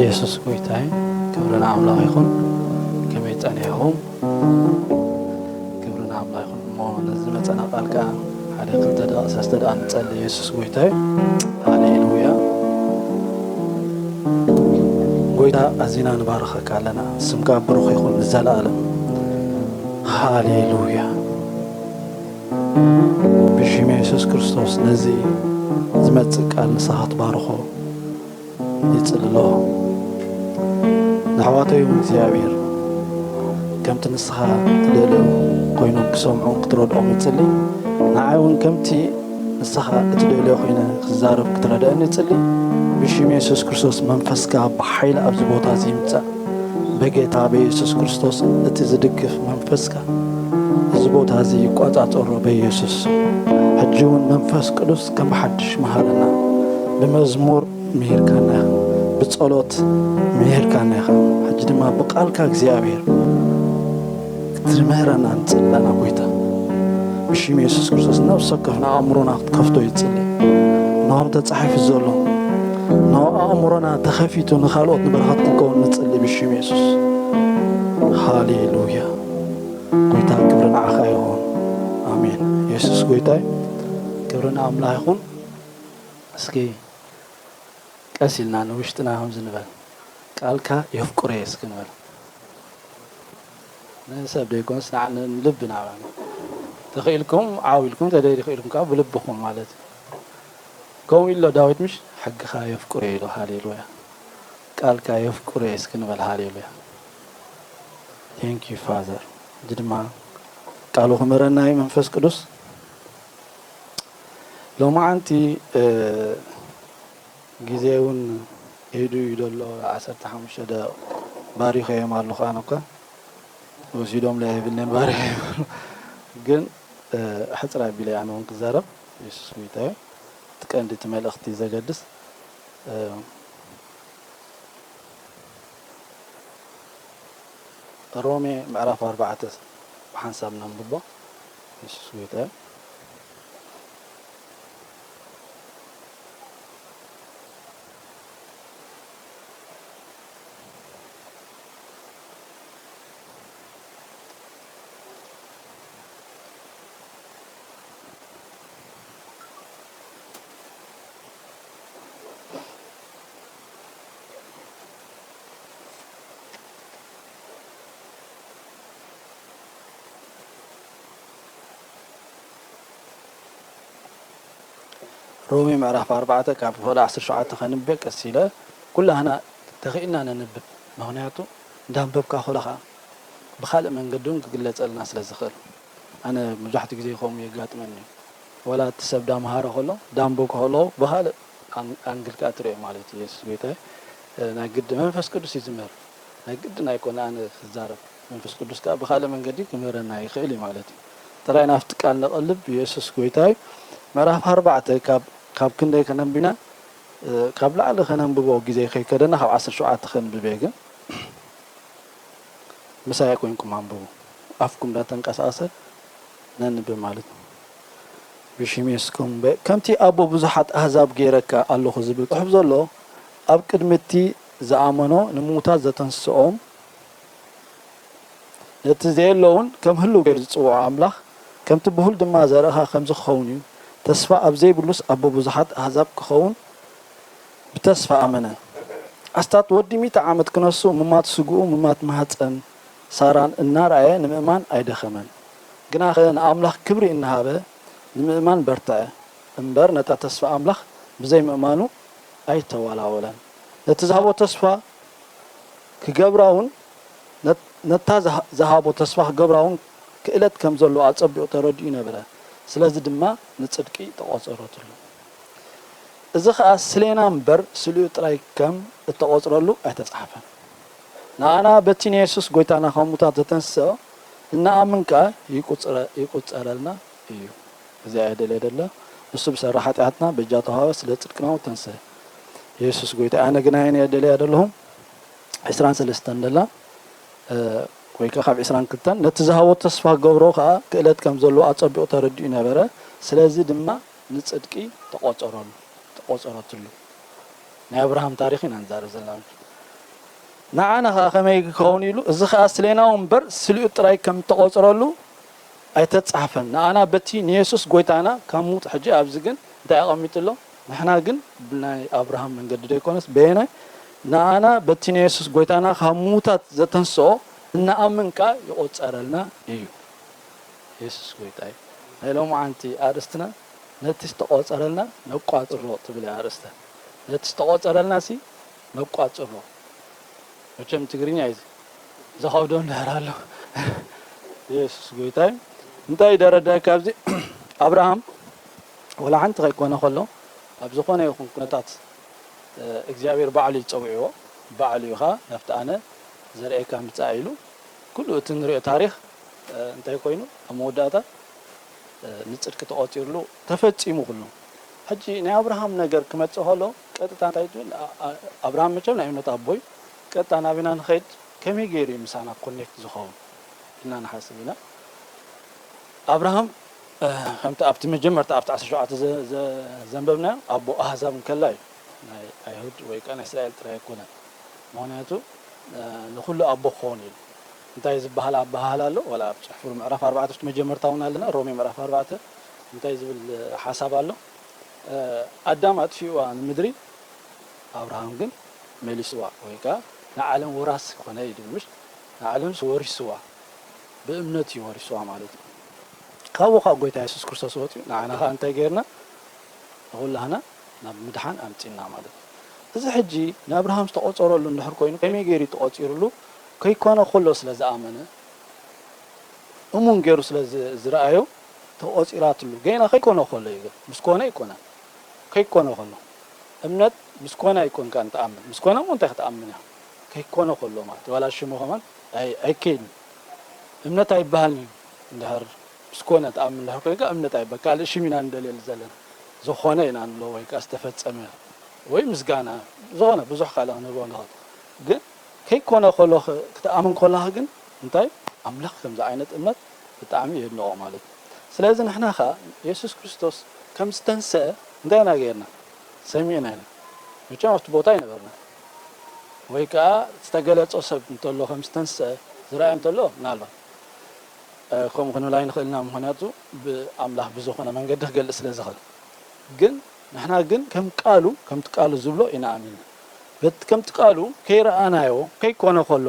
የሱስ ጎይታይ፣ ክብሪ ንኣምላኽ ይኹን። ከመይ ጸኒሕኹም? ክብሪ ንኣምላኽ ይኹን። እሞ ነዚ ዝመጸና ቃል ከኣ ሓደ ክልተ ደቂቕ ሰስተ ደኣ ንጸሊ። የሱስ ጎይታይ። ሃሌሉያ። ጎይታ፣ ኣዚና ንባርኸካ ኣለና። ስምካ ብሩኽ ይኹን ንዘለኣለም። ሃሌሉያ። ብሽም የሱስ ክርስቶስ ነዚ ዝመጽእ ቃል ንስኻ ትባርኾ ይጽሊ ኣለኹ። ንኣሕዋተይ እውን እግዚኣብሔር ከምቲ ንስኻ ትደልዮ ኮይኖም ክሰምዑን ክትረድኦም ይጽሊ። ንዓይ እውን ከምቲ ንስኻ እትደልዮ ኮይነ ክዛረብ ክትረድአኒ ይጽሊ። ብሽም የሱስ ክርስቶስ መንፈስካ ብሓይሊ ኣብዚ ቦታ እዚ ይምጻእ። በጌታ በየሱስ ክርስቶስ እቲ ዝድግፍ መንፈስካ እዚ ቦታ እዚ ይቋጻጸሮ በየሱስ። ሕጂ እውን መንፈስ ቅዱስ ከም ሓድሽ መሃረና። ብመዝሙር ምሂርካና ኢኻ፣ ብጸሎት ምሂርካና ኢኻ። ሕጂ ድማ ብቃልካ እግዚኣብሔር ክትምህረና ንጽሊ ኣለና ጎይታ። ብሽም የሱስ ክርስቶስ ነፍሲ ወከፍና ኣእምሮና ክትከፍቶ ይጽሊ። እንሆ ተጻሒፉ ዘሎ፣ እንሆ ኣእምሮና ተኸፊቱ ንኻልኦት ንበረኸት ክንከውን ንጽሊ ብሽም የሱስ። ሃሌሉያ። ጎይታ ክብሪ ንዓኻ ይኹን። ኣሜን። የሱስ ጎይታይ፣ ክብሪ ንኣምላኽ ይኹን። እስኪ ቀስ ኢልና ንውሽጥና ከምዚ ንበል። ቃልካ የፍቅሮ እየ እስኪ ንበል። ንሰብ ደይኮንስ ንዓ-፣ ንልብና። ተኽኢልኩም ዓው ኢልኩም፣ ተደይኽኢልኩም ከዓ ብልብኹም ማለት እዩ። ከምኡ ኢሎ ዳዊት ምሽ? ሕግኻ የፍቅሮ እየ ኢሉ። ሃሌሉያ። ቃልካ የፍቅሮ እየ እስኪ ንበል። ሃሌሉያ። Thank you Father። እዚ ድማ ቃሉ ክምህረና እዩ መንፈስ ቅዱስ። ሎማዓንቲ፣ እ፣ ግዜ እውን ኢዱ እዩ ዘሎ። ዓሰርተ ሓሙሽተ ደቂቕ ባሪኸዮም ኣለኹ። ኣነ እኳ ወሲዶም ላይ የብልንን ባሪኸዮም ኣለኹ። ግን፣ እ፣ ሕፅር ኣቢለ ኣነ እውን ክዛረብ። የሱስ ጎይታ እዩ። እቲ ቀንዲ እቲ መልእኽቲ ዘገድስ፣ እ፣ ሮሜ ምዕራፍ ኣርባዕተ ብሓንሳብ ነንብቦ። የሱስ ጎይታ እዩ። ሮሜ ምዕራፍ ኣርባዕተ ካብ ፍቕዲ ዓሰርተ ሸውዓተ ከንብብ ቀስ ኢለ፣ ኩላህና ተኽኢልና ነንብብ። ምኽንያቱ እንዳንበብካ ከለኻ ብኻልእ መንገዲ እውን ክግለጸልና ስለ ዝኽእል። ኣነ መብዛሕትኡ ግዜ ከምኡ የጋጥመኒ እዩ። ወላ እቲ ሰብ ዳምሃረ ከሎ፣ ዳንበብኩ ከለኹ ብኻልእ ኣን-፣ ኣንግል ከኣ ትርእዮ ማለት እዩ። የሱስ ጎይታ፣ እ፣ ናይ ግዲ መንፈስ ቅዱስ እዩ ዝምህር። ናይ ግድን ኣይኮነ ኣነ ክዛረብ። መንፈስ ቅዱስ ከኣ ብኻልእ መንገዲ ክምህረና ይኽእል እዩ ማለት እዩ። ጥራይ ናብቲ ቃል ነቐልብ። የሱስ ጎይታ እዩ። ምዕራፍ ኣርባዕተ ካብ፣ ካብ ክንደይ ከነንብና? እ፣ ካብ ላዕሊ ከነንብቦ ግዜ ከይከደና ካብ ዓሰርተ ሸውዓተ ከንብብ እየ ግን። ምሳይ ኮይንኩም ኣንብቡ። ኣፍኩም እንዳተንቀሳቐሰ ነንብብ ማለት ነው። ብሽም የሱስ ከም በ-፣ ከምቲ ኣቦ ብዙሓት ኣህዛብ ገይረካ ኣለኹ ዝብል ጽሑፍ ዘሎ፣ ኣብ ቅድሚ እቲ ዝኣመኖ ንምዉታት ዘተንስኦም፣ ነቲ ዘየለውን ከም ህሉው ገይሩ ዝጽውዖ ኣምላኽ፣ ከምቲ ብሁል ድማ ዘርእኻ ከምዚ ክኸውን እዩ። ተስፋ ኣብ ዘይብሉስ ኣቦ ብዙሓት ኣህዛብ ክኸውን ብተስፋ ኣመነ። ኣስታት ወዲ ሚእቲ ዓመት ክነሱ ምማት ስግኡ ምማት ማህጸን ሳራን እናረኣየ ንምእማን ኣይደኸመን። ግናኸ ንኣምላኽ ክብሪ እናሃበ ንምእማን በርትዐ። እምበር ነታ ተስፋ ኣምላኽ ብዘይ ምእማኑ ኣይተዋላወለን። ነቲ ዝሃቦ ተስፋ ክገብራ እውን፣ ነት-፣ ነታ ዝሃ-፣ ዝሃቦ ተስፋ ክገብራ እውን ክእለት ከም ዘለዎ ኣጸቢቑ ተረዲኡ ነበረ። ስለዚ ድማ ንጽድቂ ተቖጸረትሉ። እዚ ኸኣ ስሌና እምበር ስሊኡ ጥራይ ከም እተቖጽረሉ ኣይተጻሕፈን። ንኣና በቲ ንየሱስ ጐይታና ካብ ሙታት ዘተንስኦ እንኣምን ከኣ ይቁጽረ-፣ ይቁጸረልና እዩ። እዚ ኣየደልየ ደሎ፣ ንሱ ብሰሪ ሓጢኣትና በጃ ተዋህበ፣ ስለ ጽድቅና እውን ተንስአ። የሱስ ጐይታ። ኣነ ግና እየ ደልያ ደለኹም። ዕስራን ሰለስተን ደላ፣ እ፣ ወይ ከኣ ካብ ዕስራን ክልተን፣ ነቲ ዝሃቦ ተስፋ ክገብሮ ከኣ ክእለት ከም ዘለዎ ኣጸቢቑ ተረዲኡ ነበረ። ስለዚ ድማ ንጽድቂ ተቖጸረሉ፣ ተቖጸረትሉ። ናይ ኣብርሃም ታሪኽ ኢና ንዛረብ ዘለና። ንዓና ኸዓ ከመይ ክኸውን ኢሉ፣ እዚ ኸዓ ስሌናዊ እምበር ስሊኡ ጥራይ ከም እተቖጽረሉ ኣይተጻሕፈን። ንኣና በቲ ንየሱስ ጐይታና ካብ ምዉት፣ ሕጂ ኣብዚ ግን እንታይ ኣቐሚጡ ኣሎ? ንሕና ግን ብናይ ኣብርሃም መንገዲ ደይኮነስ፣ በየናይ? ንኣና በቲ ንየሱስ ጐይታና ካብ ምዉታት ዘተንስኦ እንኣምን ከኣ ይቑጸረልና እዩ። የሱስ ጐይታ እዩ። ናይ ሎማዓንቲ ኣርእስትና ነቲ ዝተቖጸረልና ነቋጽሮ ትብል እያ ኣርእስታ። ነቲ ዝተቖጸረልና ሲ ነቋጽሮ። መቸም ትግርኛ እዩ እዚ። ዘኸብዶ እንድሕር ኣሎ። የሱስ ጐይታ እዩ። እንታይ ደረዳ ካብዚ ኣብርሃም ወላ ሓንቲ ከይኮነ ከሎ ኣብ ዝኾነ ይኹን ኩነታት፣ እ፣ እግዚኣብሔር ባዕሉ እዩ ጸዊዕዎ። ባዕሉ እዩ ኸኣ ናብቲ ኣነ ዘርእየካ ምጻእ ኢሉ ኩሉ እቲ ንሪኦ ታሪኽ፣ እ፣ እንታይ ኮይኑ ኣብ መወዳእታ፣ እ፣ ንጽድቂ ተቖጺርሉ ተፈጺሙ ኩሉ። ሕጂ ናይ ኣብርሃም ነገር ክመጽእ ከሎ ቀጥታ እንታይ ትብል? ኣ-፣ ኣ-፣ ኣብርሃም መቸም ናይ እምነት ኣቦ እዩ። ቀጥታ ናበይና ንኸይድ? ከመይ ገይሩ እዩ ምሳና ኮኔክት ዝኸውን ኢልና ንሓስብ ኢና። ኣብርሃም፣ እ፣ ከምቲ ኣብቲ መጀመርታ ኣብቲ ዓሰርተ ሸውዓተ ዘ-፣ ዘ-፣ ዘንበብናዮ ኣቦ ኣህዛብ እንከላ እዩ። ናይ ኣይሁድ ወይ ከኣ ናይ እስራኤል ጥራይ ኣይኮነን። ምኽንያቱ፣ እ፣ ንኹሉ ኣቦ ክኸውን እዩ። እንታይ ዝበሃል ኣበሃህላ ኣሎ? ዋላ ኣብ ጽሑፍ ምዕራፍ ኣርባዕተ ውሽጢ መጀመርታ እውን ኣለና። ሮሜ ምዕራፍ ኣርባዕተ እንታይ ዝብል ሓሳብ ኣሎ? እ፣ ኣዳም ኣጥፊእዋ ንምድሪ፣ ኣብርሃም ግን መሊስዋ ወይ ከኣ ንዓለም ወራሲ ኮነ እዩ ዝብል፣ ምሽ? ንዓለምስ ወሪስዋ፣ ብእምነት እዩ ወሪስዋ ማለት እዩ። ካብኡ ካብ ጐይታ የሱስ ክርስቶስ ወጺኡ ንዓና ከኣ እንታይ ገይርና? ንኹላህና ናብ ምድሓን ኣምጺእና ማለት እዩ። እዚ ሕጂ ንኣብርሃም ዝተቖጸረሉ እንድሕር ኮይኑ፣ ከመይ ገይሩ እዩ ተቖጺሩሉ? ከይኮነ ከሎ ስለ ዝኣመነ፣ እሙን ገይሩ ስለ ዝ-፣ ዝረኣዮ ተቖጺራትሉ። ገና ከይኮነ ከሎ እዩ ግን። ምስ ኮነ ኣይኮነን። ከይኮነ ከሎ። እምነት ምስ ኮነ ኣይኮንካን ትኣምን። ምስ ኮነ እሞ እንታይ ክትኣምን ኢኻ? ከይኮነ ከሎ ማለት እዩ። ዋላ ሽሙ ከማን ኣይ-፣ ኣይከይድን። እምነት ኣይበሃልን እዩ። እንድሕር ምስ ኮነ ትኣምን እንድሕር ኮይንካ እምነት ኣይበሃል። ካልእ ሽም ኢና ንደልየሉ ዘለና። ዝኾነ ኢና ንብሎ ወይ ከኣ ዝተፈጸመ ወይ ምስጋና፣ ዝኾነ ብዙሕ ካልእ ክንህቦ ንኽእል። ግን ከይኮነ ከሎ ኽ-፣ ክትኣምን ከለኻ ግን እንታይ? ኣምላኽ ከምዚ ዓይነት እምነት ብጣዕሚ የድንቖ ማለት እዩ። ስለዚ ንሕና ኸኣ የሱስ ክርስቶስ ከም ዝተንስአ እንታይ ኢና ገይርና? ሰሚዕና ኢና። መቸም ኣብቲ ቦታ ኣይነበርና። ወይ ከኣ ዝተገለጾ ሰብ እንተሎ ከም ዝተንስአ ዝረኣየ እንተሎ ምናልባት፣ እ፣ ከምኡ ክንብል ኣይንኽእል ኢና። ምኽንያቱ ብኣምላኽ ብዝኾነ መንገዲ ክገልጽ ስለ ዝኽእል። ግን ንሕና ግን ከም ቃሉ፣ ከምቲ ቃሉ ዝብሎ ኢና ኣሚንና። በቲ ከምቲ ቃሉ ከይረኣናዮ፣ ከይኮነ ከሎ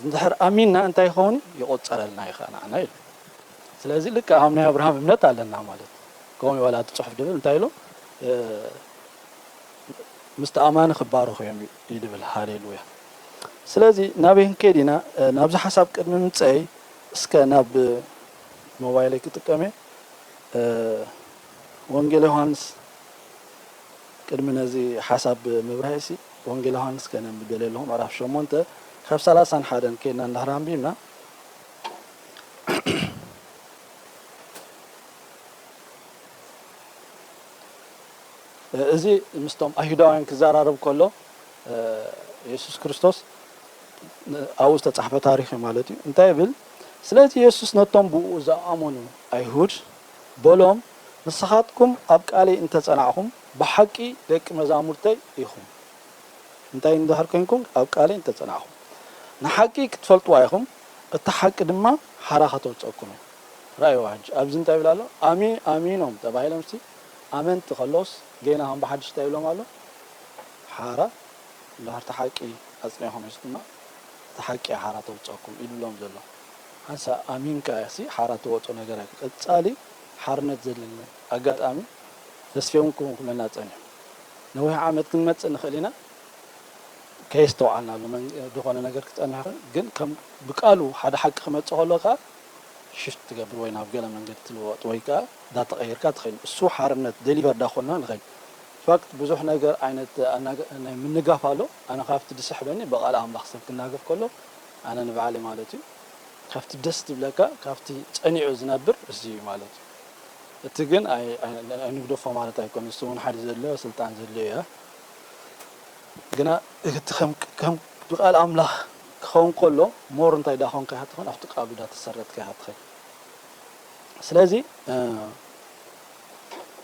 እንድሕር ኣሚንና እንታይ ይኸውን? ይቑጸረልና እዩ ኸኣ ንዓና ኢሉ። ስለዚ ልክዕ ከም ናይ ኣብርሃም እምነት ኣለና ማለት እዩ። ከምኡ እዩ ዋላ እቲ ጽሑፍ ድብል እንታይ ኢሉ? እ፣ ምስቲ ኣማኒ ክባረኹ እዮም እዩ ድብል። ሃሌሉያ። ስለዚ ናበይ ክንከይድ ኢና? እ፣ ናብዚ ሓሳብ ቅድሚ ምምጸይ እስከ ናብ ሞባይለይ ክጥቀም እየ። እ፣ ወንጌል ዮሃንስ ቅድሚ ነዚ ሓሳብ ምብራህሲ ወንጌል ዮሃንስ ከነንብብ ደልየ ኣለኹ። ምዕራፍ ሸሞንተ ካብ ሰላሳን ሓደን ከይድና እንድሕር ኣንቢብና፣ እዚ ምስቶም ኣይሁዳውያን ክዘራረብ ከሎ፣ የሱስ ክርስቶስ ኣብኡ ዝተጻሕፈ ታሪኽ እዩ ማለት እዩ። እንታይ ይብል? ስለዚ የሱስ ነቶም ብኡ ዝኣመኑ ኣይሁድ በሎም፣ ንስኻትኩም ኣብ ቃለይ እንተ ጸናዕኹም፣ ብሓቂ ደቂ መዛሙርተይ ኢኹም። እንታይ እንድሕር ኮይንኩም? ኣብ ቃለይ እንተ ጸናዕኹም። ንሓቂ ክትፈልጥዋ ኢኹም፣ እታ ሓቂ ድማ ሓራ ከተውጸኩም እያ። ረኣይዋ ሕጂ። ኣብዚ እንታይ ይብል ኣሎ? ኣሚ-፣ ኣሚኖም ተባሂሎምሲ፣ ኣመንቲ ከለውስ፣ ገና ከም ብሓድሽ እንታይ ይብሎም ኣሎ? ሓራ፣ እንድሕር እታ ሓቂ ኣጽኒዕኹም ሒዝኩማ፣ እታ ሓቂ እያ ሓራ ተውጸኩም ኢሉሎም ዘሎ። ሓንሳእ ኣሚንካ እያሲ ሓራ ትወጾ ነገር ኣይ-፣ ቀጻሊ ሓርነት ዘድልየና ኣጋጣሚ ተስፌውን ክውን ክብለና ጸኒሑ። ነዊሕ ዓመት ክንመጽእ ንኽእል ኢና፣ ከየስተውዓልናሉ መን-፣ ዝኾነ ነገር ክጸንሕ ይኽእል። ግን ከም ብቃሉ ሓደ ሓቂ ክመጽእ ከሎ ከኣ ሽፍት ትገብር ወይ ናብ ገለ መንገዲ ትልወጥ ወይ ከኣ እንዳተቐየርካ ትኸይድ። እሱ ሓርነት ደሊቨር እንዳኾንና ንኸይድ። ፋክት ብዙሕ ነገር ዓይነት ኣናገ-፣ ናይ ምንጋፍ ኣሎ። ኣነ ካብቲ ዝስሕበኒ ብቓል ኣምላኽ ሰብ ክናገፍ ከሎ ኣነ ንባዕለይ ማለት እዩ። ካብቲ ደስ ዝብለካ፣ ካብቲ ጸኒዑ ዝነብር እዚ እዩ ማለት እዩ። እቲ ግን ኣይ-፣ ኣይ-፣ ኣይንግደፎ ማለት ኣይኮነን። እሱ እውን ሓደ ዘድልዮ ስልጣን ዘድልዮ እያ። ግና እቲ ከም፣ ከም ብቃል ኣምላኽ ክኸውን ከሎ ሞር እንታይ ዳኾንካ ኢኻ ትኾን? ኣብቲ ቃሉ ዳተሰረትካ ኢኻ ትኸይድ። ስለዚ፣ እ፣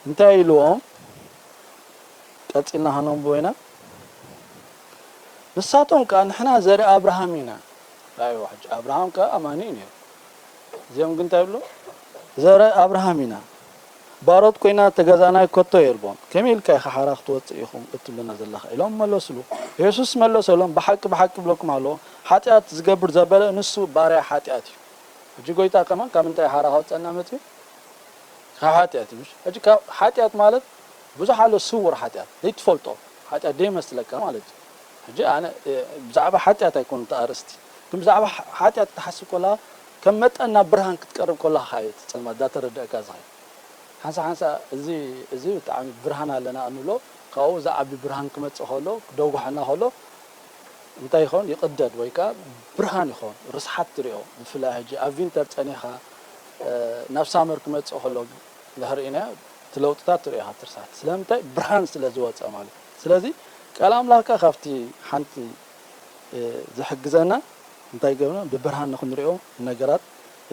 እንታይ ኢልዎም? ቀጺልና ከነንብቦ ኢና። ንሳቶም ከኣ ንሕና ዘርኢ ኣብርሃም ኢና። ራእይዎ ሕጂ ኣብርሃም ከኣ ኣማኒ እዩ ነይሩ። እዚኦም ግን እንታይ ይብሉ? ዘርኢ ኣብርሃም ኢና፣ ባሮት ኮይና ተገዛእናይ ከቶ የልቦን። ከመይ ኢልካ ኢኻ ሓራ ክትወፅእ ኢኹም እትብለና ዘለኻ? ኢሎም መለስሉ። የሱስ መለሰሎም፣ ብሓቂ ብሓቂ እብለኩም ኣለኹ፣ ሓጢኣት ዝገብር ዘበለ ንሱ ባርያ ሓጢኣት እዩ። ሕጂ ጎይታ ከማን ካብ ምንታይ ሓራ ከወፀና መፅዩ? ካብ ሓጢኣት እዩ። ምሽ ሕጂ ካብ ሓጢኣት ማለት ብዙሕ ኣሎ፣ ስውር ሓጢኣት ዘይትፈልጦ ሓጢኣት ዘይመስለካ ማለት እዩ። ሕጂ ኣነ ብዛዕባ ሓጢኣት ኣይኮን ኣርእስቲ፣ ግን ብዛዕባ ሓጢኣት ክትሓስብ ከላ ከም መጠን ናብ ብርሃን ክትቀርብ ከላ ኸ እቲ ፀልማት ዳተረደእካ ዝኸ ሓንሳ ሓንሳ እዚ እዚ ብጣዕሚ ብርሃን ኣለና እንብሎ፣ ካብኡ ዝዓቢ ብርሃን ክመፅእ ከሎ ክደጉሐና ከሎ እንታይ ይኸውን? ይቕደድ ወይ ከዓ ብርሃን ይኸውን። ርስሓት ትሪኦ። ብፍላይ ሕጂ ኣብ ቪንተር ፀኒኻ ናብ ሳመር ክመፅእ ከሎ ድሕሪእና እቲ ለውጥታት ትሪኦ ኢኻ ትርሳት። ስለምንታይ? ብርሃን ስለ ዝወፀ ማለት እዩ። ስለዚ ቃል ኣምላኽ ከዓ ካብቲ ሓንቲ ዝሕግዘና እንታይ ገብና ብብርሃን ንክንሪኦ ነገራት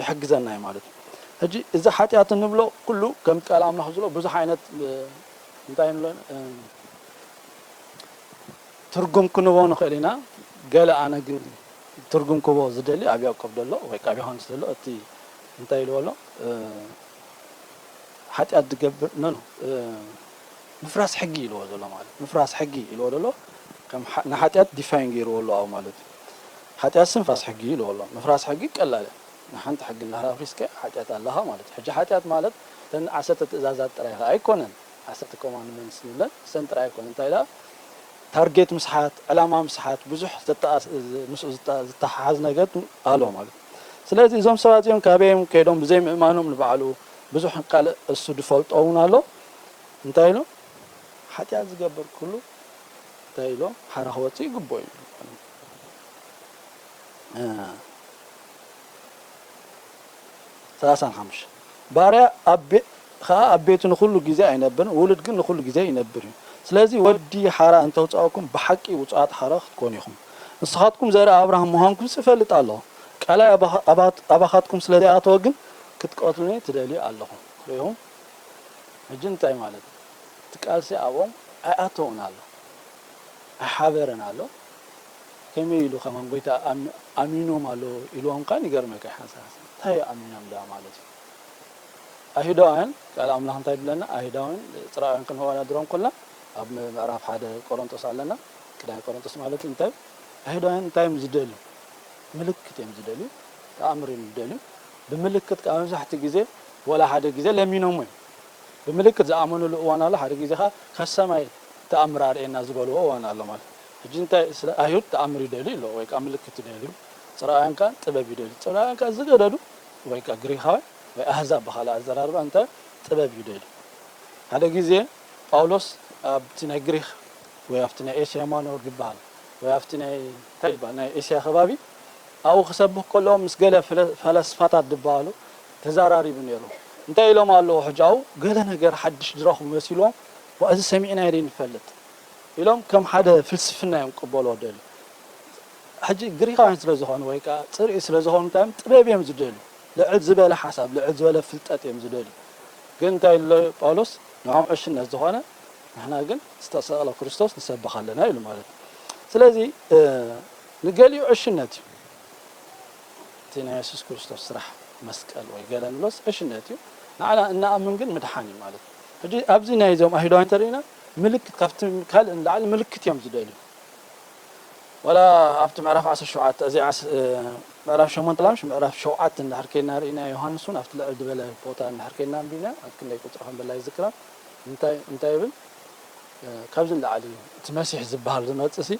ይሕግዘና እዩ ማለት እዩ። ሕጂ እዚ ሓጢኣት እንብሎ ኩሉ ከምቲ ቃል ኣምላኽ ዝብሎ ብዙሕ ዓይነት እንታይ ንብሎ ትርጉም ክንቦ ንኽእል ኢና። ገለ ኣነ ግን ትርጉም ክቦ ዝደሊ ኣብ ያዕቆብ ደሎ ወይ ኣብ ዮሃንስ ደሎ እቲ እንታይ ኢልዎ ኣሎ ሓጢኣት ዝገብር ኖ ኖ ምፍራስ ሕጊ ኢልዎ ዘሎ ማለት ምፍራስ ሕጊ ኢልዎ ዘሎ ከም ንሓጢኣት ዲፋይን ገይርዎ ኣሎ ኣብ ማለት እዩ። ሓጢኣት ስንፋስ ሕጊ ኢልዎ ኣሎ። ምፍራስ ሕጊ ቀላል ንሓንቲ ሕጊ እንዳህራ ኣፍሪስካ ሓጢኣት ኣለኻ ማለት እዩ። ሕጂ ሓጢኣት ማለት ተን ዓሰርተ ትእዛዛት ጥራይ ኣይኮነን። ዓሰርተ ኮማንድመንትስ ንብለን እሰን ጥራይ ኣይኮነን። እንታይ ኢላ ታርጌት ምስሓት፣ ዕላማ ምስሓት፣ ብዙሕ ምስኡ ዝተሓሓዝ ነገር ኣሎ ማለት እዩ። ስለዚ እዞም ሰባት እዚኦም ካበዮም ከይዶም ብዘይ ምእማኖም ንባዕሉ ብዙሕ ካልእ እሱ ዝፈልጦ እውን ኣሎ። እንታይ ኢሎም ሓጢኣት ዝገብር ኩሉ እንታይ ኢሎም ሓራ ክወፅእ ይግብኦ እዩ። ሰላሳን ሓሙሽተ ባርያ ኣብ ቤ- ኸኣ ኣብ ቤቱ ንኹሉ ግዜ ኣይነብርን፣ ውሉድ ግን ንኹሉ ግዜ ይነብር እዩ። ስለዚ ወዲ ሓራ እንተውጻእኩም ብሓቂ ውጹኣት ሓራ ክትኮኑ ኢኹም። ንስኻትኩም ዘርኢ ኣብርሃም ምዃንኩምስ እፈልጥ ኣለኹ። ቃላይ ኣባኻ- ኣባት- ኣባኻትኩም ስለ ዘይኣተወ ግን ክትቀትሉኒ ትደልዩ ኣለኹም። ርኢኹም? ሕጂ እንታይ ማለት እዩ? እቲ ቃልሲ ኣብኦም ኣይኣተውን ኣሎ። ኣይሓበረን ኣሎ። ከመይ ኢሉ ከማን ጎይታ ኣሚ- ኣሚኖም ኣሎ ኢልዎም ከኣ ይገርመካ ሓንሳብ ሓንሳብ። እንታይ ኣሚኖም ደኣ ማለት እዩ? ኣይሁዳውያን ቃል ኣምላኽ እንታይ ይብለና? ኣይሁዳውያን ጽራውያን ክንወዳድሮም ከለና ኣብ ምዕራፍ ሓደ ቆሮንቶስ ኣለና። ቀዳማይ ቆሮንቶስ ማለት እዩ። እንታይ ኣይሁዳውያን እንታይ እዮም ዝደልዩ? ምልክት እዮም ዝደልዩ፣ ተኣምር እዮም ዝደልዩ። ብምልክት ከኣ መብዛሕትኡ ግዜ ወላ ሓደ ግዜ ለሚኖም እዮም። ብምልክት ዝኣመኑሉ እዋን ኣሎ፣ ሓደ ግዜ ከኣ ካብ ሰማይ ተኣምር ኣርእየና ዝበልዎ እዋን ኣሎ ማለት እዩ። ሕጂ እንታይ ስለ ኣይሁድ ተኣምር ይደልዩ ኣለዉ ወይ ከኣ ምልክት ይደልዩ፣ ጽራውያን ከኣ ጥበብ ይደልዩ። ጽራውያን ከኣ ዝገደዱ ወይ ከኣ ግሪኻውያን ወይ ኣህዛብ ብኻልእ ኣዘራርባ እንታይ ጥበብ ይደልዩ። ሓደ ግዜ ጳውሎስ ኣብቲ ናይ ግሪኽ ወይ ኣብቲ ናይ ኤስያ ማኖር ዝበሃል ወይ ኣብቲ ናይ እንታይ ይበሃል ናይ ኤስያ ከባቢ ኣብኡ ክሰብኽ ከሎ ምስ ገለ ፍለ- ፈለስፋታት ዝበሃሉ ተዘራሪቡ ነይሩ። እንታይ ኢሎም ኣለዉ ሕጂ ኣብኡ ገለ ነገር ሓድሽ ዝረኽቡ መሲልዎም ዋ እዚ ሰሚዕናዮ ዘይንፈልጥ ኢሎም ከም ሓደ ፍልስፍና እዮም ክቅበልዎ ደልዩ። ሕጂ ግሪኻውያን ስለ ዝኾኑ ወይ ከዓ ፅርኢ ስለ ዝኾኑ እንታይ እዮም ጥበብ እዮም ዝደልዩ። ልዕል ዝበለ ሓሳብ ልዕል ዝበለ ፍልጠት እዮም ዝደልዩ። ግን እንታይ ኢሉ ጳውሎስ ንዖም ዕሽነት ዝኾነ ንሕና ግን ዝተሰቕለ ክርስቶስ ንሰብኽ ኣለና ኢሉ ማለት እዩ። ስለዚ ንገሊኡ ዕሽነት እዩ እቲ ናይ የሱስ ክርስቶስ ስራሕ መስቀል ወይ ገለ ንብሎስ ዕሽነት እዩ። ንዓና እንኣምን ግን ምድሓን እዩ ማለት እዩ። ሕጂ ኣብዚ ናይ እዞም ኣይሁዳውያን እንተሪእና ምልክት ካብቲ ካልእ ንላዕሊ ምልክት እዮም ዝደልዩ። ዋላ ኣብቲ ምዕራፍ ዓሰርተ ሸውዓተ እዚ ዓስ- ምዕራፍ ሸሞንተ ላምሽ ምዕራፍ ሸውዓተ እንድሕር ከይና ርኢና ዮሃንስ እውን ኣብቲ ልዕል ዝበለ ቦታ እንድሕር ከይና ኣንቢብና ኣብ ክንደይ ቁፅሪ ከም በላ ይዝክራ እንታይ እንታይ ይብል ካብዚ ንላዕሊ እቲ መሲሕ ዝበሃል ዝመፅእ ሲ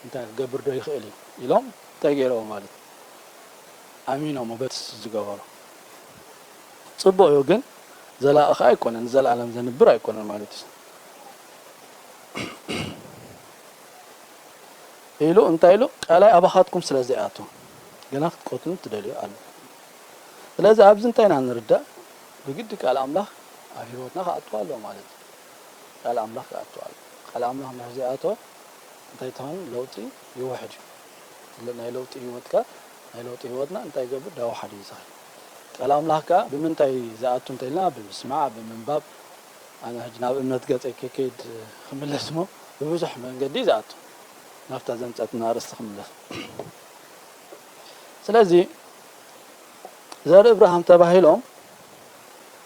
እንታይ ክገብር ዶ ይኽእል እዩ ኢሎም እንታይ ገይረዎ ማለት ኣሚኖም በቲ ዝገበሮ ፅቡቅ እዩ ግን ዘላቂ ከዓ ኣይኮነን ንዘለኣለም ዘንብር ኣይኮነን ማለት እዩ ኢሉ እንታይ ኢሉ ቃላይ ኣባኻትኩም ስለ ዘይኣቱ ገና ክትቀትሉ ትደልዩ ኣሎ ስለዚ ኣብዚ እንታይ ኢና ንርዳእ ብግዲ ቃል ኣምላኽ ኣብ ህይወትና ክኣቱ ኣለዎ ማለት እዩ ቃል ኣምላኽ ክኣቱ ኣሎ ቃል ኣምላኽ እንድሕር ዘይኣተወ እንታይ ትኾን ለውጢ ይውሕድ እዩ ናይ ለውጢ ህይወትካ ናይ ለውጢ ህይወትና እንታይ ይገብር ዳውሓድ እዩ ዝኸድ ቃል ኣምላኽ ከዓ ብምንታይ ዝኣቱ እንተኢልና ብምስማዕ ብምንባብ ኣነ ሕጂ ናብ እምነት ገፀ ከይከይድ ክምለስ ሞ ብብዙሕ መንገዲ ዝኣቱ ናብታ ዘምጸትና ኣርእስቲ ክምለስ። ስለዚ ዘርኢ እብርሃም ተባሂሎም፣